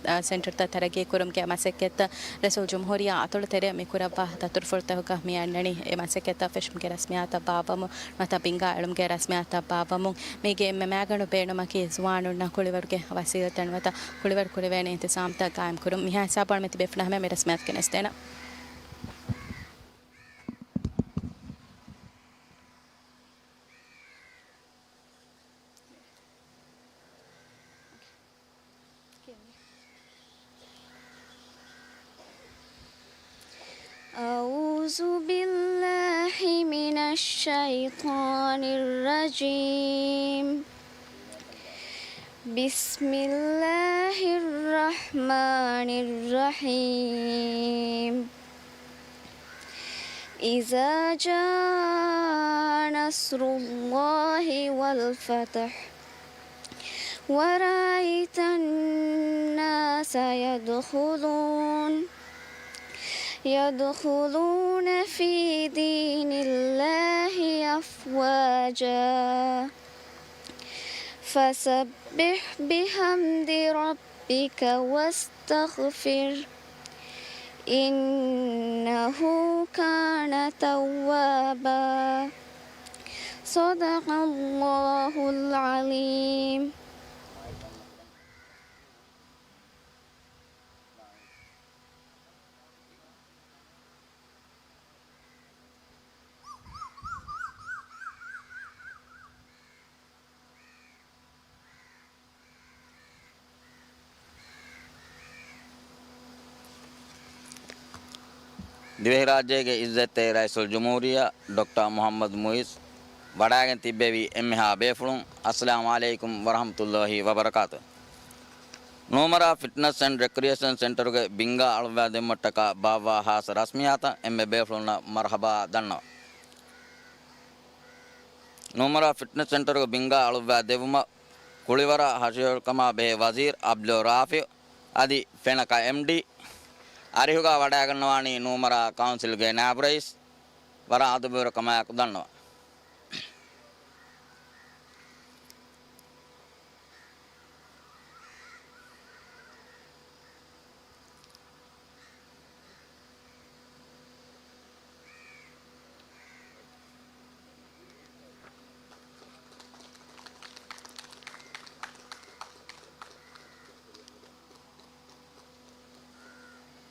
އާ، ސެންޓަރުތައް ތަރައްގީ ކުރުމުގެ މަސައްކަތްތައް ރައީސުލްޖުމްހޫރިއްޔާ އަތޮޅު ތެރެއަށް މި ކުރައްވާ ދަތުރުފުޅުތަކުގަ މި އަންނަނީ އެ މަސައްކަތްތައް ފެށުމުގެ ރަސްމިއްޔާތަށް ބާއްވަމުން ނުވަތަ ބިންގާ އެޅުމުގެ ރަސްމިއްޔާތަށް ބާއްވަމުން. މީގެ އެންމެ މައިގަނޑު ބޭނުމަކީ ޒުވާނުންނަށް ކުޅިވަރުގެ ވަސީލަތްތައް ނުވަތަ ކުޅިވަރު ކުރެވޭނެ އިންތިޒާމްތައް ގާއިމްކުރުން. މިހާ ހިސާބުން މި ތިބޭފުޅުންނަށް ހަމަ މި ރަސްމިއްޔާތު ގެނެސްދޭނަން. أعوذ بالله من الشيطان الرجيم. بسم الله الرحمن الرحيم. إذا جاء نصر الله والفتح ورأيت الناس يدخلون، يدخلون في دين الله أفواجا. فسبح بحمد ربك واستغفره، إنه كان توابا. صدق الله العظيم. ދިވެހިރާއްޖޭގެ އިއްޒަތްތެރި ރައީސުލްޖުމްހޫރިއްޔާ ޑޮކްޓަރ މުޙައްމަދު މުޢިއްޒު ވަޑައިގެން ތިއްބެވި އެންމެހާ ބޭފުޅުން، އައްސަލާމު ޢަލައިކުމް ވަރަޙްމަތުﷲ ވަބަރަކާތު. ނޫމަރާ ފިޓްނަސް އެންޑް ރެކްރިއޭޝަން ސެންޓަރުގެ ބިންގާ އަޅުއްވާ ދެއްވުމަށްޓަކާ ބާއްވާ ހާއްސަ ރަސްމިއްޔާތަށް އެންމެ ބޭފުޅުންނަށް މަރުޙަބާ ދަންނަވަން. ނޫމަރާ ފިޓްނަސް ސެންޓަރުގެ ބިންގާ އަޅުއްވާ ދެއްވުމަށް ކުޅިވަރަށް ހަށިގަނޑު ކަމާ ބެހޭ ވަޒީރު އަބްދުއް ރާފިޢު އަދި ފެނަކަ އެމްޑީ އަރިހުގަ ވަޑައިގަންނަވާނީ ނޫމަރާ ކައުންސިލްގެ ނާއިބު ރައީސް. ވަރަށް އަދަބުވެރި ކަމާއެކު ދަންނަވަން.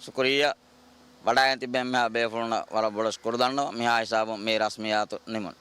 ޝުކުރިއްޔާ. ވަޑައިގެން ތިބެން މިހާ ބޭފުޅުންނަށް ވަރަށް ބޮޑަށް ޝުކުރު ދަންނަވަން. މިހާ ހިސާބުން މި ރަސްމިއްޔާތު ނިމުން.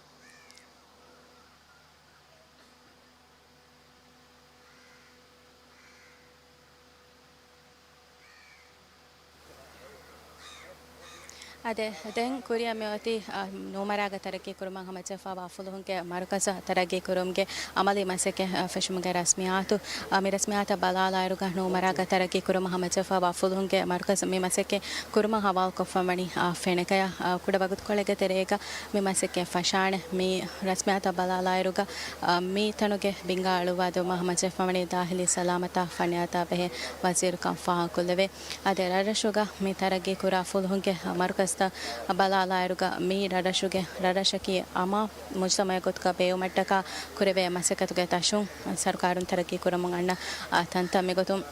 އާދެ، ދެން ކުރިއަށް މިއޮތީ، އާ، ނޫމަރާގަ ތަރައްގީ ކުރުމަށް ހަމަޖެހިފައިވާ ފުލުހުންގެ މަރުކަޒަށް ތަރައްގީ ކުރުމުގެ އަމަލީ މަސައްކަތް، އާ، ފެށުމުގެ ރަސްމިއްޔާތު. އާ، މި ރަސްމިއްޔާތަށް ބަލާލާއިރުގަ ނޫމަރާގަ ތަރައްގީ ކުރުމަށް ހަމަޖެހިފައިވާ ފުލުހުންގެ މަރުކަޒަށް މި މަސައްކަތް ކުރުމަށް ހަވާލުކޮށްފަ ވަނީ، އާ، ފެނަކަޔަށް، އާ، ކުޑަ ވަގުތުކޮޅެއްގެ ތެރޭގަ މި މަސައްކަތް ފަށާނެ. މި ރަސްމިއްޔާތަށް ބަލާލާއިރުގަ، އާ، މި ތަނުގެ ބިންގާ އަޅުއްވާ ދެވުމަށް ހަމަޖެހިފަ ވަނީ ދާހިލީ ސަލާމަތާ ފަނިޔާތާ ބެހޭ ވަޒީރުކަން ފާހަގަކޮށްލެވޭ. އާދެ، ރަށްރަށުގަ މި ތަރައްގީ ކުރާ ފުލުހުންގެ މަރުކަޒްތައް ބަލާލާއިރުގަ މި ރަށްރަށުގެ ރަށްރަށަކީ އަމާ މުޖްތަމަޢެއް ގޮތުގަ ބޭއްވުމަށްޓަކާ ކުރެވޭ މަސައްކަތުގެ ތަށުން ސަރުކާރުން ތަރައްގީ ކުރަމުން އަންނަ، އާ، ތަންތަން. މިގޮތުން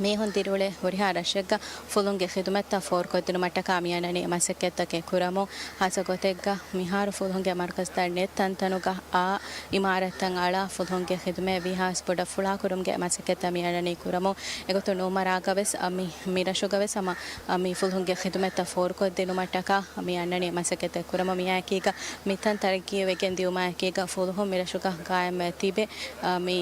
މީހުން ދިރިއުޅޭ ހުރިހާ ރަށެއްގަ ފުލުންގެ ޚިދުމަތްތައް ފޯރުކޮށްދިނުމަށްޓަކާ މިއަންނަނީ މަސައްކަތްތަކެއް ކުރަމުން. ހާއްސަ ގޮތެއްގަ މިހާރު ފުލުހުންގެ މަރުކަޒްތައް ނެތް ތަންތަނުގަ އާ އިމާރާތްތައް އަޅާ ފުލުހުންގެ ޚިދުމަތް ވީހާވެސް ބޮޑަށް ފުޅާކުރުމުގެ މަސައްކަތްތައް މި އަންނަނީ ކުރަމުން. އެގޮތުން ނޫމަރާގަވެސް، އަ، މި، މި ރަށުގަވެސް ހަމަ، އަ، މި ފުލުހުންގެ ޚިދުމަތްތައް ފޯރުކޮށްދިނުމަށްޓަކާ މި އަންނަނީ މަސައްކަތެއް ކުރަމުން. މިއާއެކީގަ މިތަން ތަރައްގީވެގެން ދިޔުމާއެކީގަ ފުލުހުން މި ރަށުގަ ގާއިމްވެ ތިބެ، އަ، މި،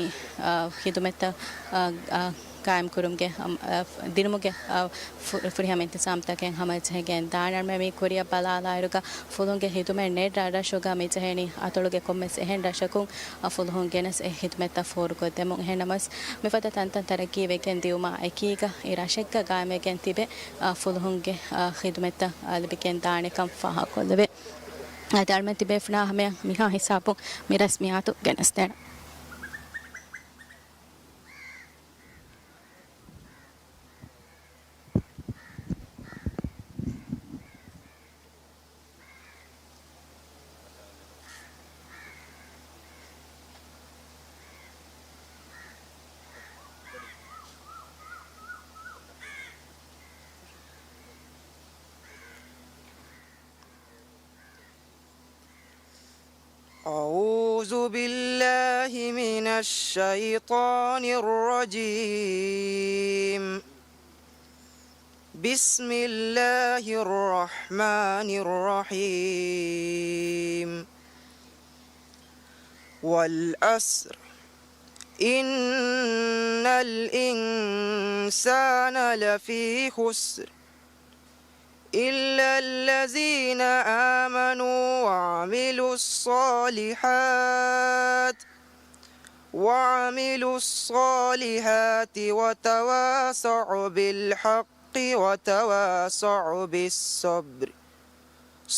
އަ، ޚިދުމަތްތައް، އަ، އަ، ގާއިމްކުރުމުގެ، އަ، އަ، ދިނުމުގެ، އަ، ފު-، ފުރިހަމަ އިންތިޒާމްތަކެއް ހަމަޖެހިގެން ދާނަންމެ. މި ކުރިއަށް ބަލާލާއިރުގަ ފުލުހުންގެ ޚިދުމަތް ނެތް ރަށްރަށުގަ މިޖެހެނީ އަތޮޅުގެ ކޮންމެސް އެހެން ރަށަކުން، އަ، ފުލުހުން ގެނެސް އެ ޚިދުމަތްތައް ފޯރުކޮށްދެމުން. އެހެންނަމަވެސް، މިފަދަ ތަންތަން ތަރައްގީވެގެން ދިޔުމާ އެކީގަ އެ ރަށެއްގަ ގާއިމްވެގެން ތިބެ، އަ، ފުލުހުންގެ، އަ، ޚިދުމަތްތައް، އަ، ލިބިގެން ދާނެކަން ފާހަގަކޮށްލެވޭ. އަދި އަޅުމެން ތިބޭފުޅާ ހަމަޔަށް މިހާ ހިސާބުން މި ރަސްމިއްޔާތު ގެނެސްދޭނެ. أعوذ بالله من الشيطان الرجيم. بسم الله الرحمن الرحيم. والعصر. إن الإنسان لفي خسر. إلا الذين آمنوا وعملوا الصالحات، وعملوا الصالحات وتواصوا بالحق وتواصوا بالصبر.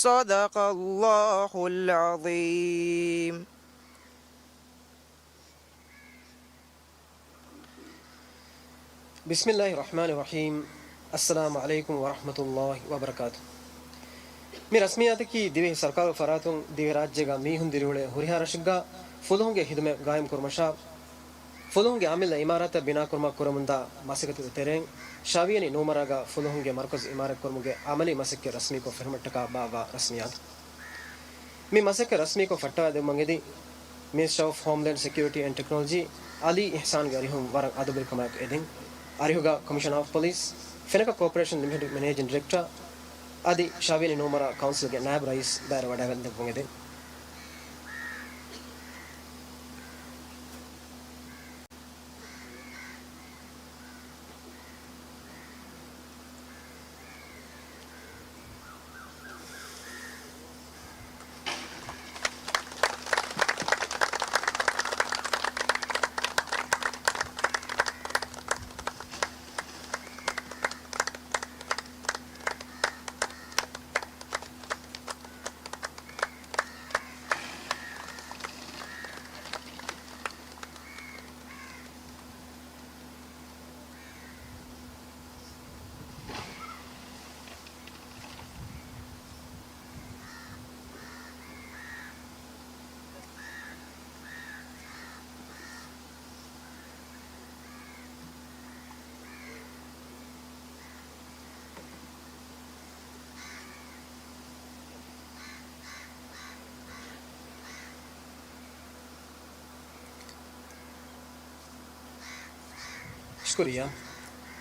صدق الله العظيم. ބިސްމިއްލާހި ރަޙްމާނި ރަޙީމް. އައްސަލާމު ޢަލައިކުމް ވަރަޙްމަތުﷲި ވަބަރަކާތު. މި ރަސްމިއްޔާތަކީ ދިވެހި ސަރުކާރު ފަރާތުން ދިވެހިރާއްޖޭގަ މީހުން ދިރިއުޅޭ ހުރިހާ ރަށެއްގަ ފުލުހުންގެ ޚިދުމަތް ގާއިމްކުރުމަށާ، ފުލުހުންގެ އަމިއްލަ އިމާރާތްތައް ބިނާކުރުމަށް ކުރަމުންދާ މަސައްކަތުގެ ތެރެއިން، ޝާވިޔަނި ނޫމަރާގަ ފުލުހުންގެ މަރުކަޒު އިމާރާތްކުރުމުގެ އަމަލީ މަސައްކަތް ރަސްމީކޮށް ފެށުމަށްޓަކާ ބާއްވާ ރަސްމިއްޔާތު. މި މަސައްކަތް ރަސްމީކޮށް ފައްޓަވައިދެއްވުމަށް އެދި، މިނިސްޓަރ އޮފް ހޯމްލޭންޑް ސެކިއުރިޓީ އެންޑް ޓެކްނޮލޮޖީ އަލީ އިޙްސާންގެ އަރިހުން ވަރަށް އަދުބުރިކަމާއެކު އެދެން. އަރިހުގަ ކޮމިޝަނަރ އޮފް ޕޮލިސް، ފެނަކަ ކޯޕަރޭޝަން ލިމިޓެޑް މެނޭޖިން ޑިރެކްޓަރ އަދި ޝާވިޔަނި ނޫމަރާ ކައުންސިލްގެ ނާއިބު ރައީސް ބައިވެރިވަޑައިގެން ދެއްވުމަށް އެދެން. ޝުކުރިއްޔާ.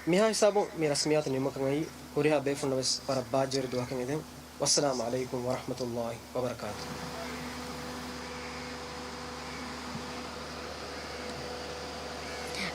މިހާ ހިސާބުން މި ރަސްމިއްޔާތު ނިމުމަކަށް އައީ ހުރިހާ ބޭފުޅުންނަށް ވެސް ވަރަށް ބާއްޖަވެރި ދުވަހަކަށް އެދެން. ވައްސަލާމު ޢަލައިކުމް ވަރަޙްމަތުﷲ ވަބަރަކާތު.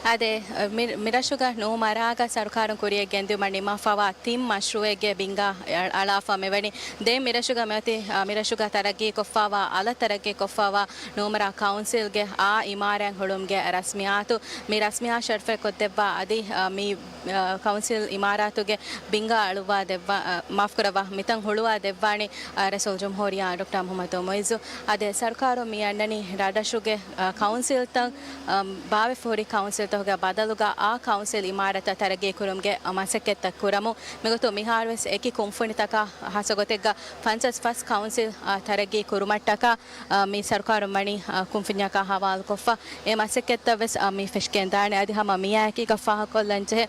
އާދެ، މި، މިރަށުގަ ނޫމަރާގަ ސަރުކާރުން ކުރިއަށް ގެންދިއުމަށް ނިންމާފަވާ ތިން މަޝްރޫއެއްގެ ބިންގާ އަ، އަޅާފަ މިވަނީ. ދެން މިރަށުގަ މިއޮތީ، އަ، މިރަށުގަ ތަރައްގީކޮށްފަވާ، އަލަށް ތަރައްގީކޮށްފަވާ ނޫމަރާ ކައުންސިލްގެ އާ އިމާރާތް ހުޅުވުމުގެ ރަސްމިއްޔާތު، މި ރަސްމިއްޔާ ޝަރުފެއް ކޮށްދެއްވާ އަދި، އަ، މި، އަ، ކައުންސިލް އިމާރާތުގެ ބިންގާ އަޅުއްވާ ދެއްވާ، އަ، މާފުކުރައްވާ، މިތަން ހުޅުވާ ދެއްވާނީ، އަ، ރައީސުލްޖުމްހޫރިއްޔާ ޑޮކްޓަރ މުޙައްމަދު މުޢިއްޒު. އާދެ، ސަރުކާރުން މި އަންނަނީ ރަށްރަށުގެ، އަ، ކައުންސިލްތައް، އަ، ބާވެފަ ހުރި ކައުންސިލްތަކުގެ ބަދަލުގަ އާ ކައުންސިލް އިމާރާތަށް ތަރައްގީ ކުރުމުގެ، އަ، މަސައްކަތްތައް ކުރަމުން. މިގޮތުން މިހާރުވެސް އެކި ކުންފުނިތަކާ ހާއްސަ ގޮތެއްގަ ފަންސާސް ފަސް ކައުންސިލް، އަ، ތަރައްގީ ކުރުމަށްޓަކާ، އަ، މި ސަރުކާރުން ވަނީ، އަ، ކުންފުންޏަކާ ހަވާލުކޮށްފަ. އެ މަސައްކަތްތައް ވެސް، އަ، މި ފެށިގެންދާނެ. އަދި ހަމަ މިއާއެކީގަ ފާހަގަކޮށްލަންޖެހޭ،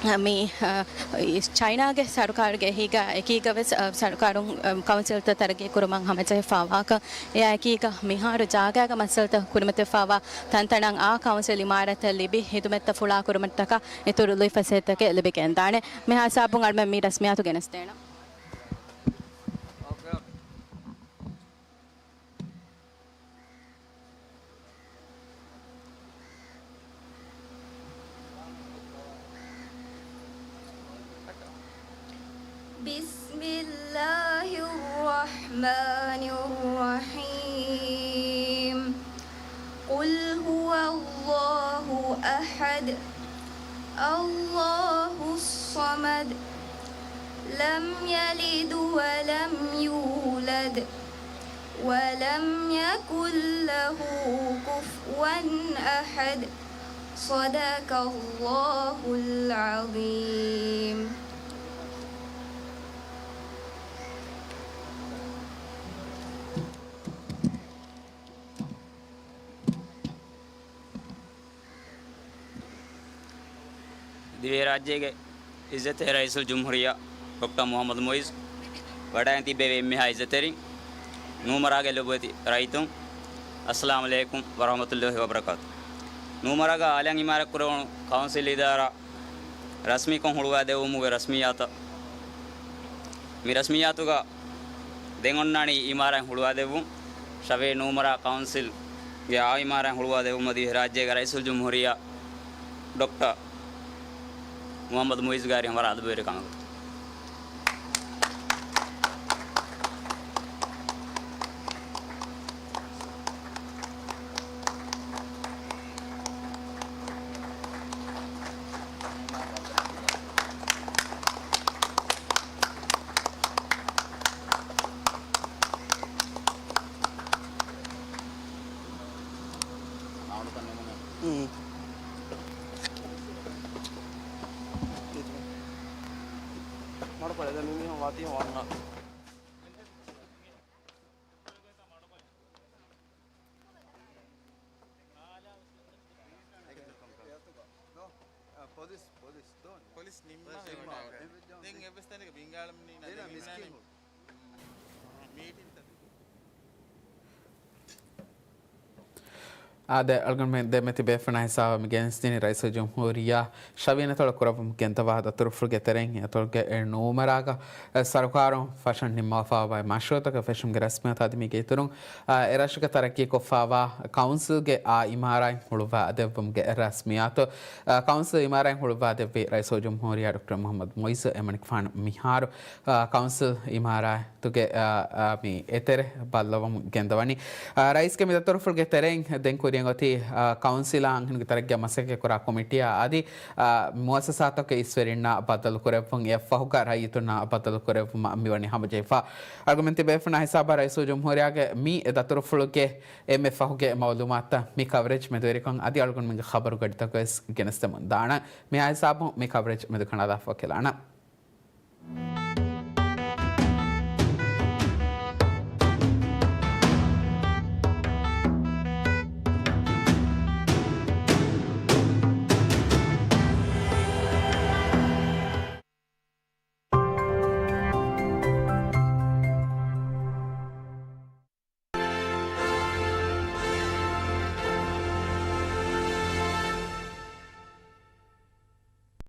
އަ، މި، އަ، ޗައިނާގެ ސަރުކާރުގެ އެހީގަ އެކީގަ ވެސް، އަ، ސަރުކާރުން، އަ، ކައުންސިލްތައް ތަރައްގީ ކުރުމަށް ހަމަޖެހިފަވާކަން. އެއާއެކީގަ މިހާރު ޖާގައިގަ މައްސަލަތައް ކުރިމަތިވެފަވާ ތަންތަނަށް އާ ކައުންސިލް އިމާރާތަށް ލިބި ހިދުމަތްތައް ފުޅާ ކުރުމަށްޓަކާ އިތުރު ލުއިފަސޭހަތަކެއް ލިބިގެންދާނެ. މިހާ ހިސާބުން އަޅުމެން މި ރަސްމިއްޔާތު ގެނެސްދޭނަން. بسم الله الرحمن الرحيم. قل هو الله أحد. الله الصمد. لم يلد ولم يولد. ولم يكن له كفوا أحد. صدق الله العظيم. ދިވެހިރާއްޖޭގެ އިއްޒަތްތެރި ރައީސުލްޖުމްހޫރިއްޔާ ޑޮކްޓަރ މުޙައްމަދު މުޢިއްޒު ވަޑައިގެން ތިއްބެވި އެންމެހާ އިއްޒަތްތެރިން، ނޫމަރާގެ ލޮބުވެތި ރައްޔިތުން، އައްސަލާމު ޢަލައިކުމް ވަރަޙްމަތުﷲި ވަބަރަކާތު. ނޫމަރާގަ އަލަށް އިމާރާތްކުރެވުނު ކައުންސިލް އިދާރާ ރަސްމީކޮށް ހުޅުވާދެއްވުމުގެ ރަސްމިއްޔާތަށް، މި ރަސްމިއްޔާތުގަ ދެން އޮންނާނީ އިމާރާތް ހުޅުވާދެއްވުން. ޝަވޭ ނޫމަރާ ކައުންސިލްގެ އާ އިމާރާތް ހުޅުވާދެއްވުމަށް ދިވެހިރާއްޖޭގެ ރައީސުލްޖުމްހޫރިއްޔާ ޑޮކްޓަރ މުޙައްމަދު މުޢިއްޒުގެ ހަމަ އަދަބުވެރިކަމަށް. މަޑުކޮޅެއް ދެން މި މީހުން ވާތީ ވަންނަ. ޕޮލިސް، ޕޮލިސް ދޯން. ޕޮލިސް ނިންމާ ޕޮލިސް ނިންމާ. ދެން އެއްވެސް ތަނެއް ބިނގާޅަމުން ނީ ނަދީ މިންނާނެ. މީޓިން ތަދު. އާދެ، އަޅުގަނޑުމެން ދެމެތި ބޭފުޅުންނާ ހިސާބަށް މި ގެނެސްދިނީ ރައީސުލްޖުމްހޫރިއްޔާ ޝަވީން އަތޮޅަށް ކުރައްވަމުން ގެންދަވާ ދަތުރުފުޅުގެ ތެރެއިން، އަތޮޅުގެ އެ ނޫމަރާގަ އެ ސަރުކާރުން ފަށަން ނިންމާފަވާ މަޝްރޫޢުތަކެއް ފެށުމުގެ ރަސްމިއްޔާތު އަދި މީގެ އިތުރުން، އާ، އެ ރަށުގެ ތަރައްގީކޮށްފަވާ ކައުންސިލްގެ އާ އިމާރާތް ހުޅުވާ ދެއްވުމުގެ ރަސްމިއްޔާތު، އާ، ކައުންސިލް އިމާރާތް ހުޅުވާ ދެއްވި ރައީސުލްޖުމްހޫރިއްޔާ ޑޮކްޓަރ މުޙައްމަދު މުޢިއްޒު އެމަނިކުފާނު މިހާރު، އާ، ކައުންސިލް އިމާރާތުގެ، އާ، އާ، މި އެތެރެ ބައްލަވަމުން ގެންދަވަނީ. އާ، ރައީސްގެ މި ދަތުރުފުޅުގެ ތެރެއިން ދެން ކުރިއަށް އޮތީ، އާ، ކައުންސިލާ އަންހެނުންގެ ތަރައްގީއަށް މަސައްކަތްކުރާ ކޮމިޓީއާ އަދި، އާ، މުއައްސަސާތަކުގެ އިސްވެރިންނާ ބައްދަލުކުރެއްވުން، އެއަށްފަހުގަ ރައްޔިތުންނާ ބައްދަލުކުރެއްވުމަށް މިވަނީ ހަމަޖެހިފަ. އަޅުގަނޑުމެން ތިބޭފުޅުންނާ ހިސާބަށް ރައީސުލްޖުމްހޫރިއްޔާގެ މި ދަތުރުފުޅުގެ އެންމެ ފަހުގެ މައުލޫމާތުތައް މި ކަވަރޭޖް މެދުވެރިކޮށް އަދި އަޅުގަނޑުމެންގެ ޚަބަރު ގަޑިތަކަށް ވެސް ގެނެސްދެމުން ދާނަން. މިހާ ހިސާބުން މި ކަވަރޭޖް މެދުކަނޑާލާފަ ކިލާނަން.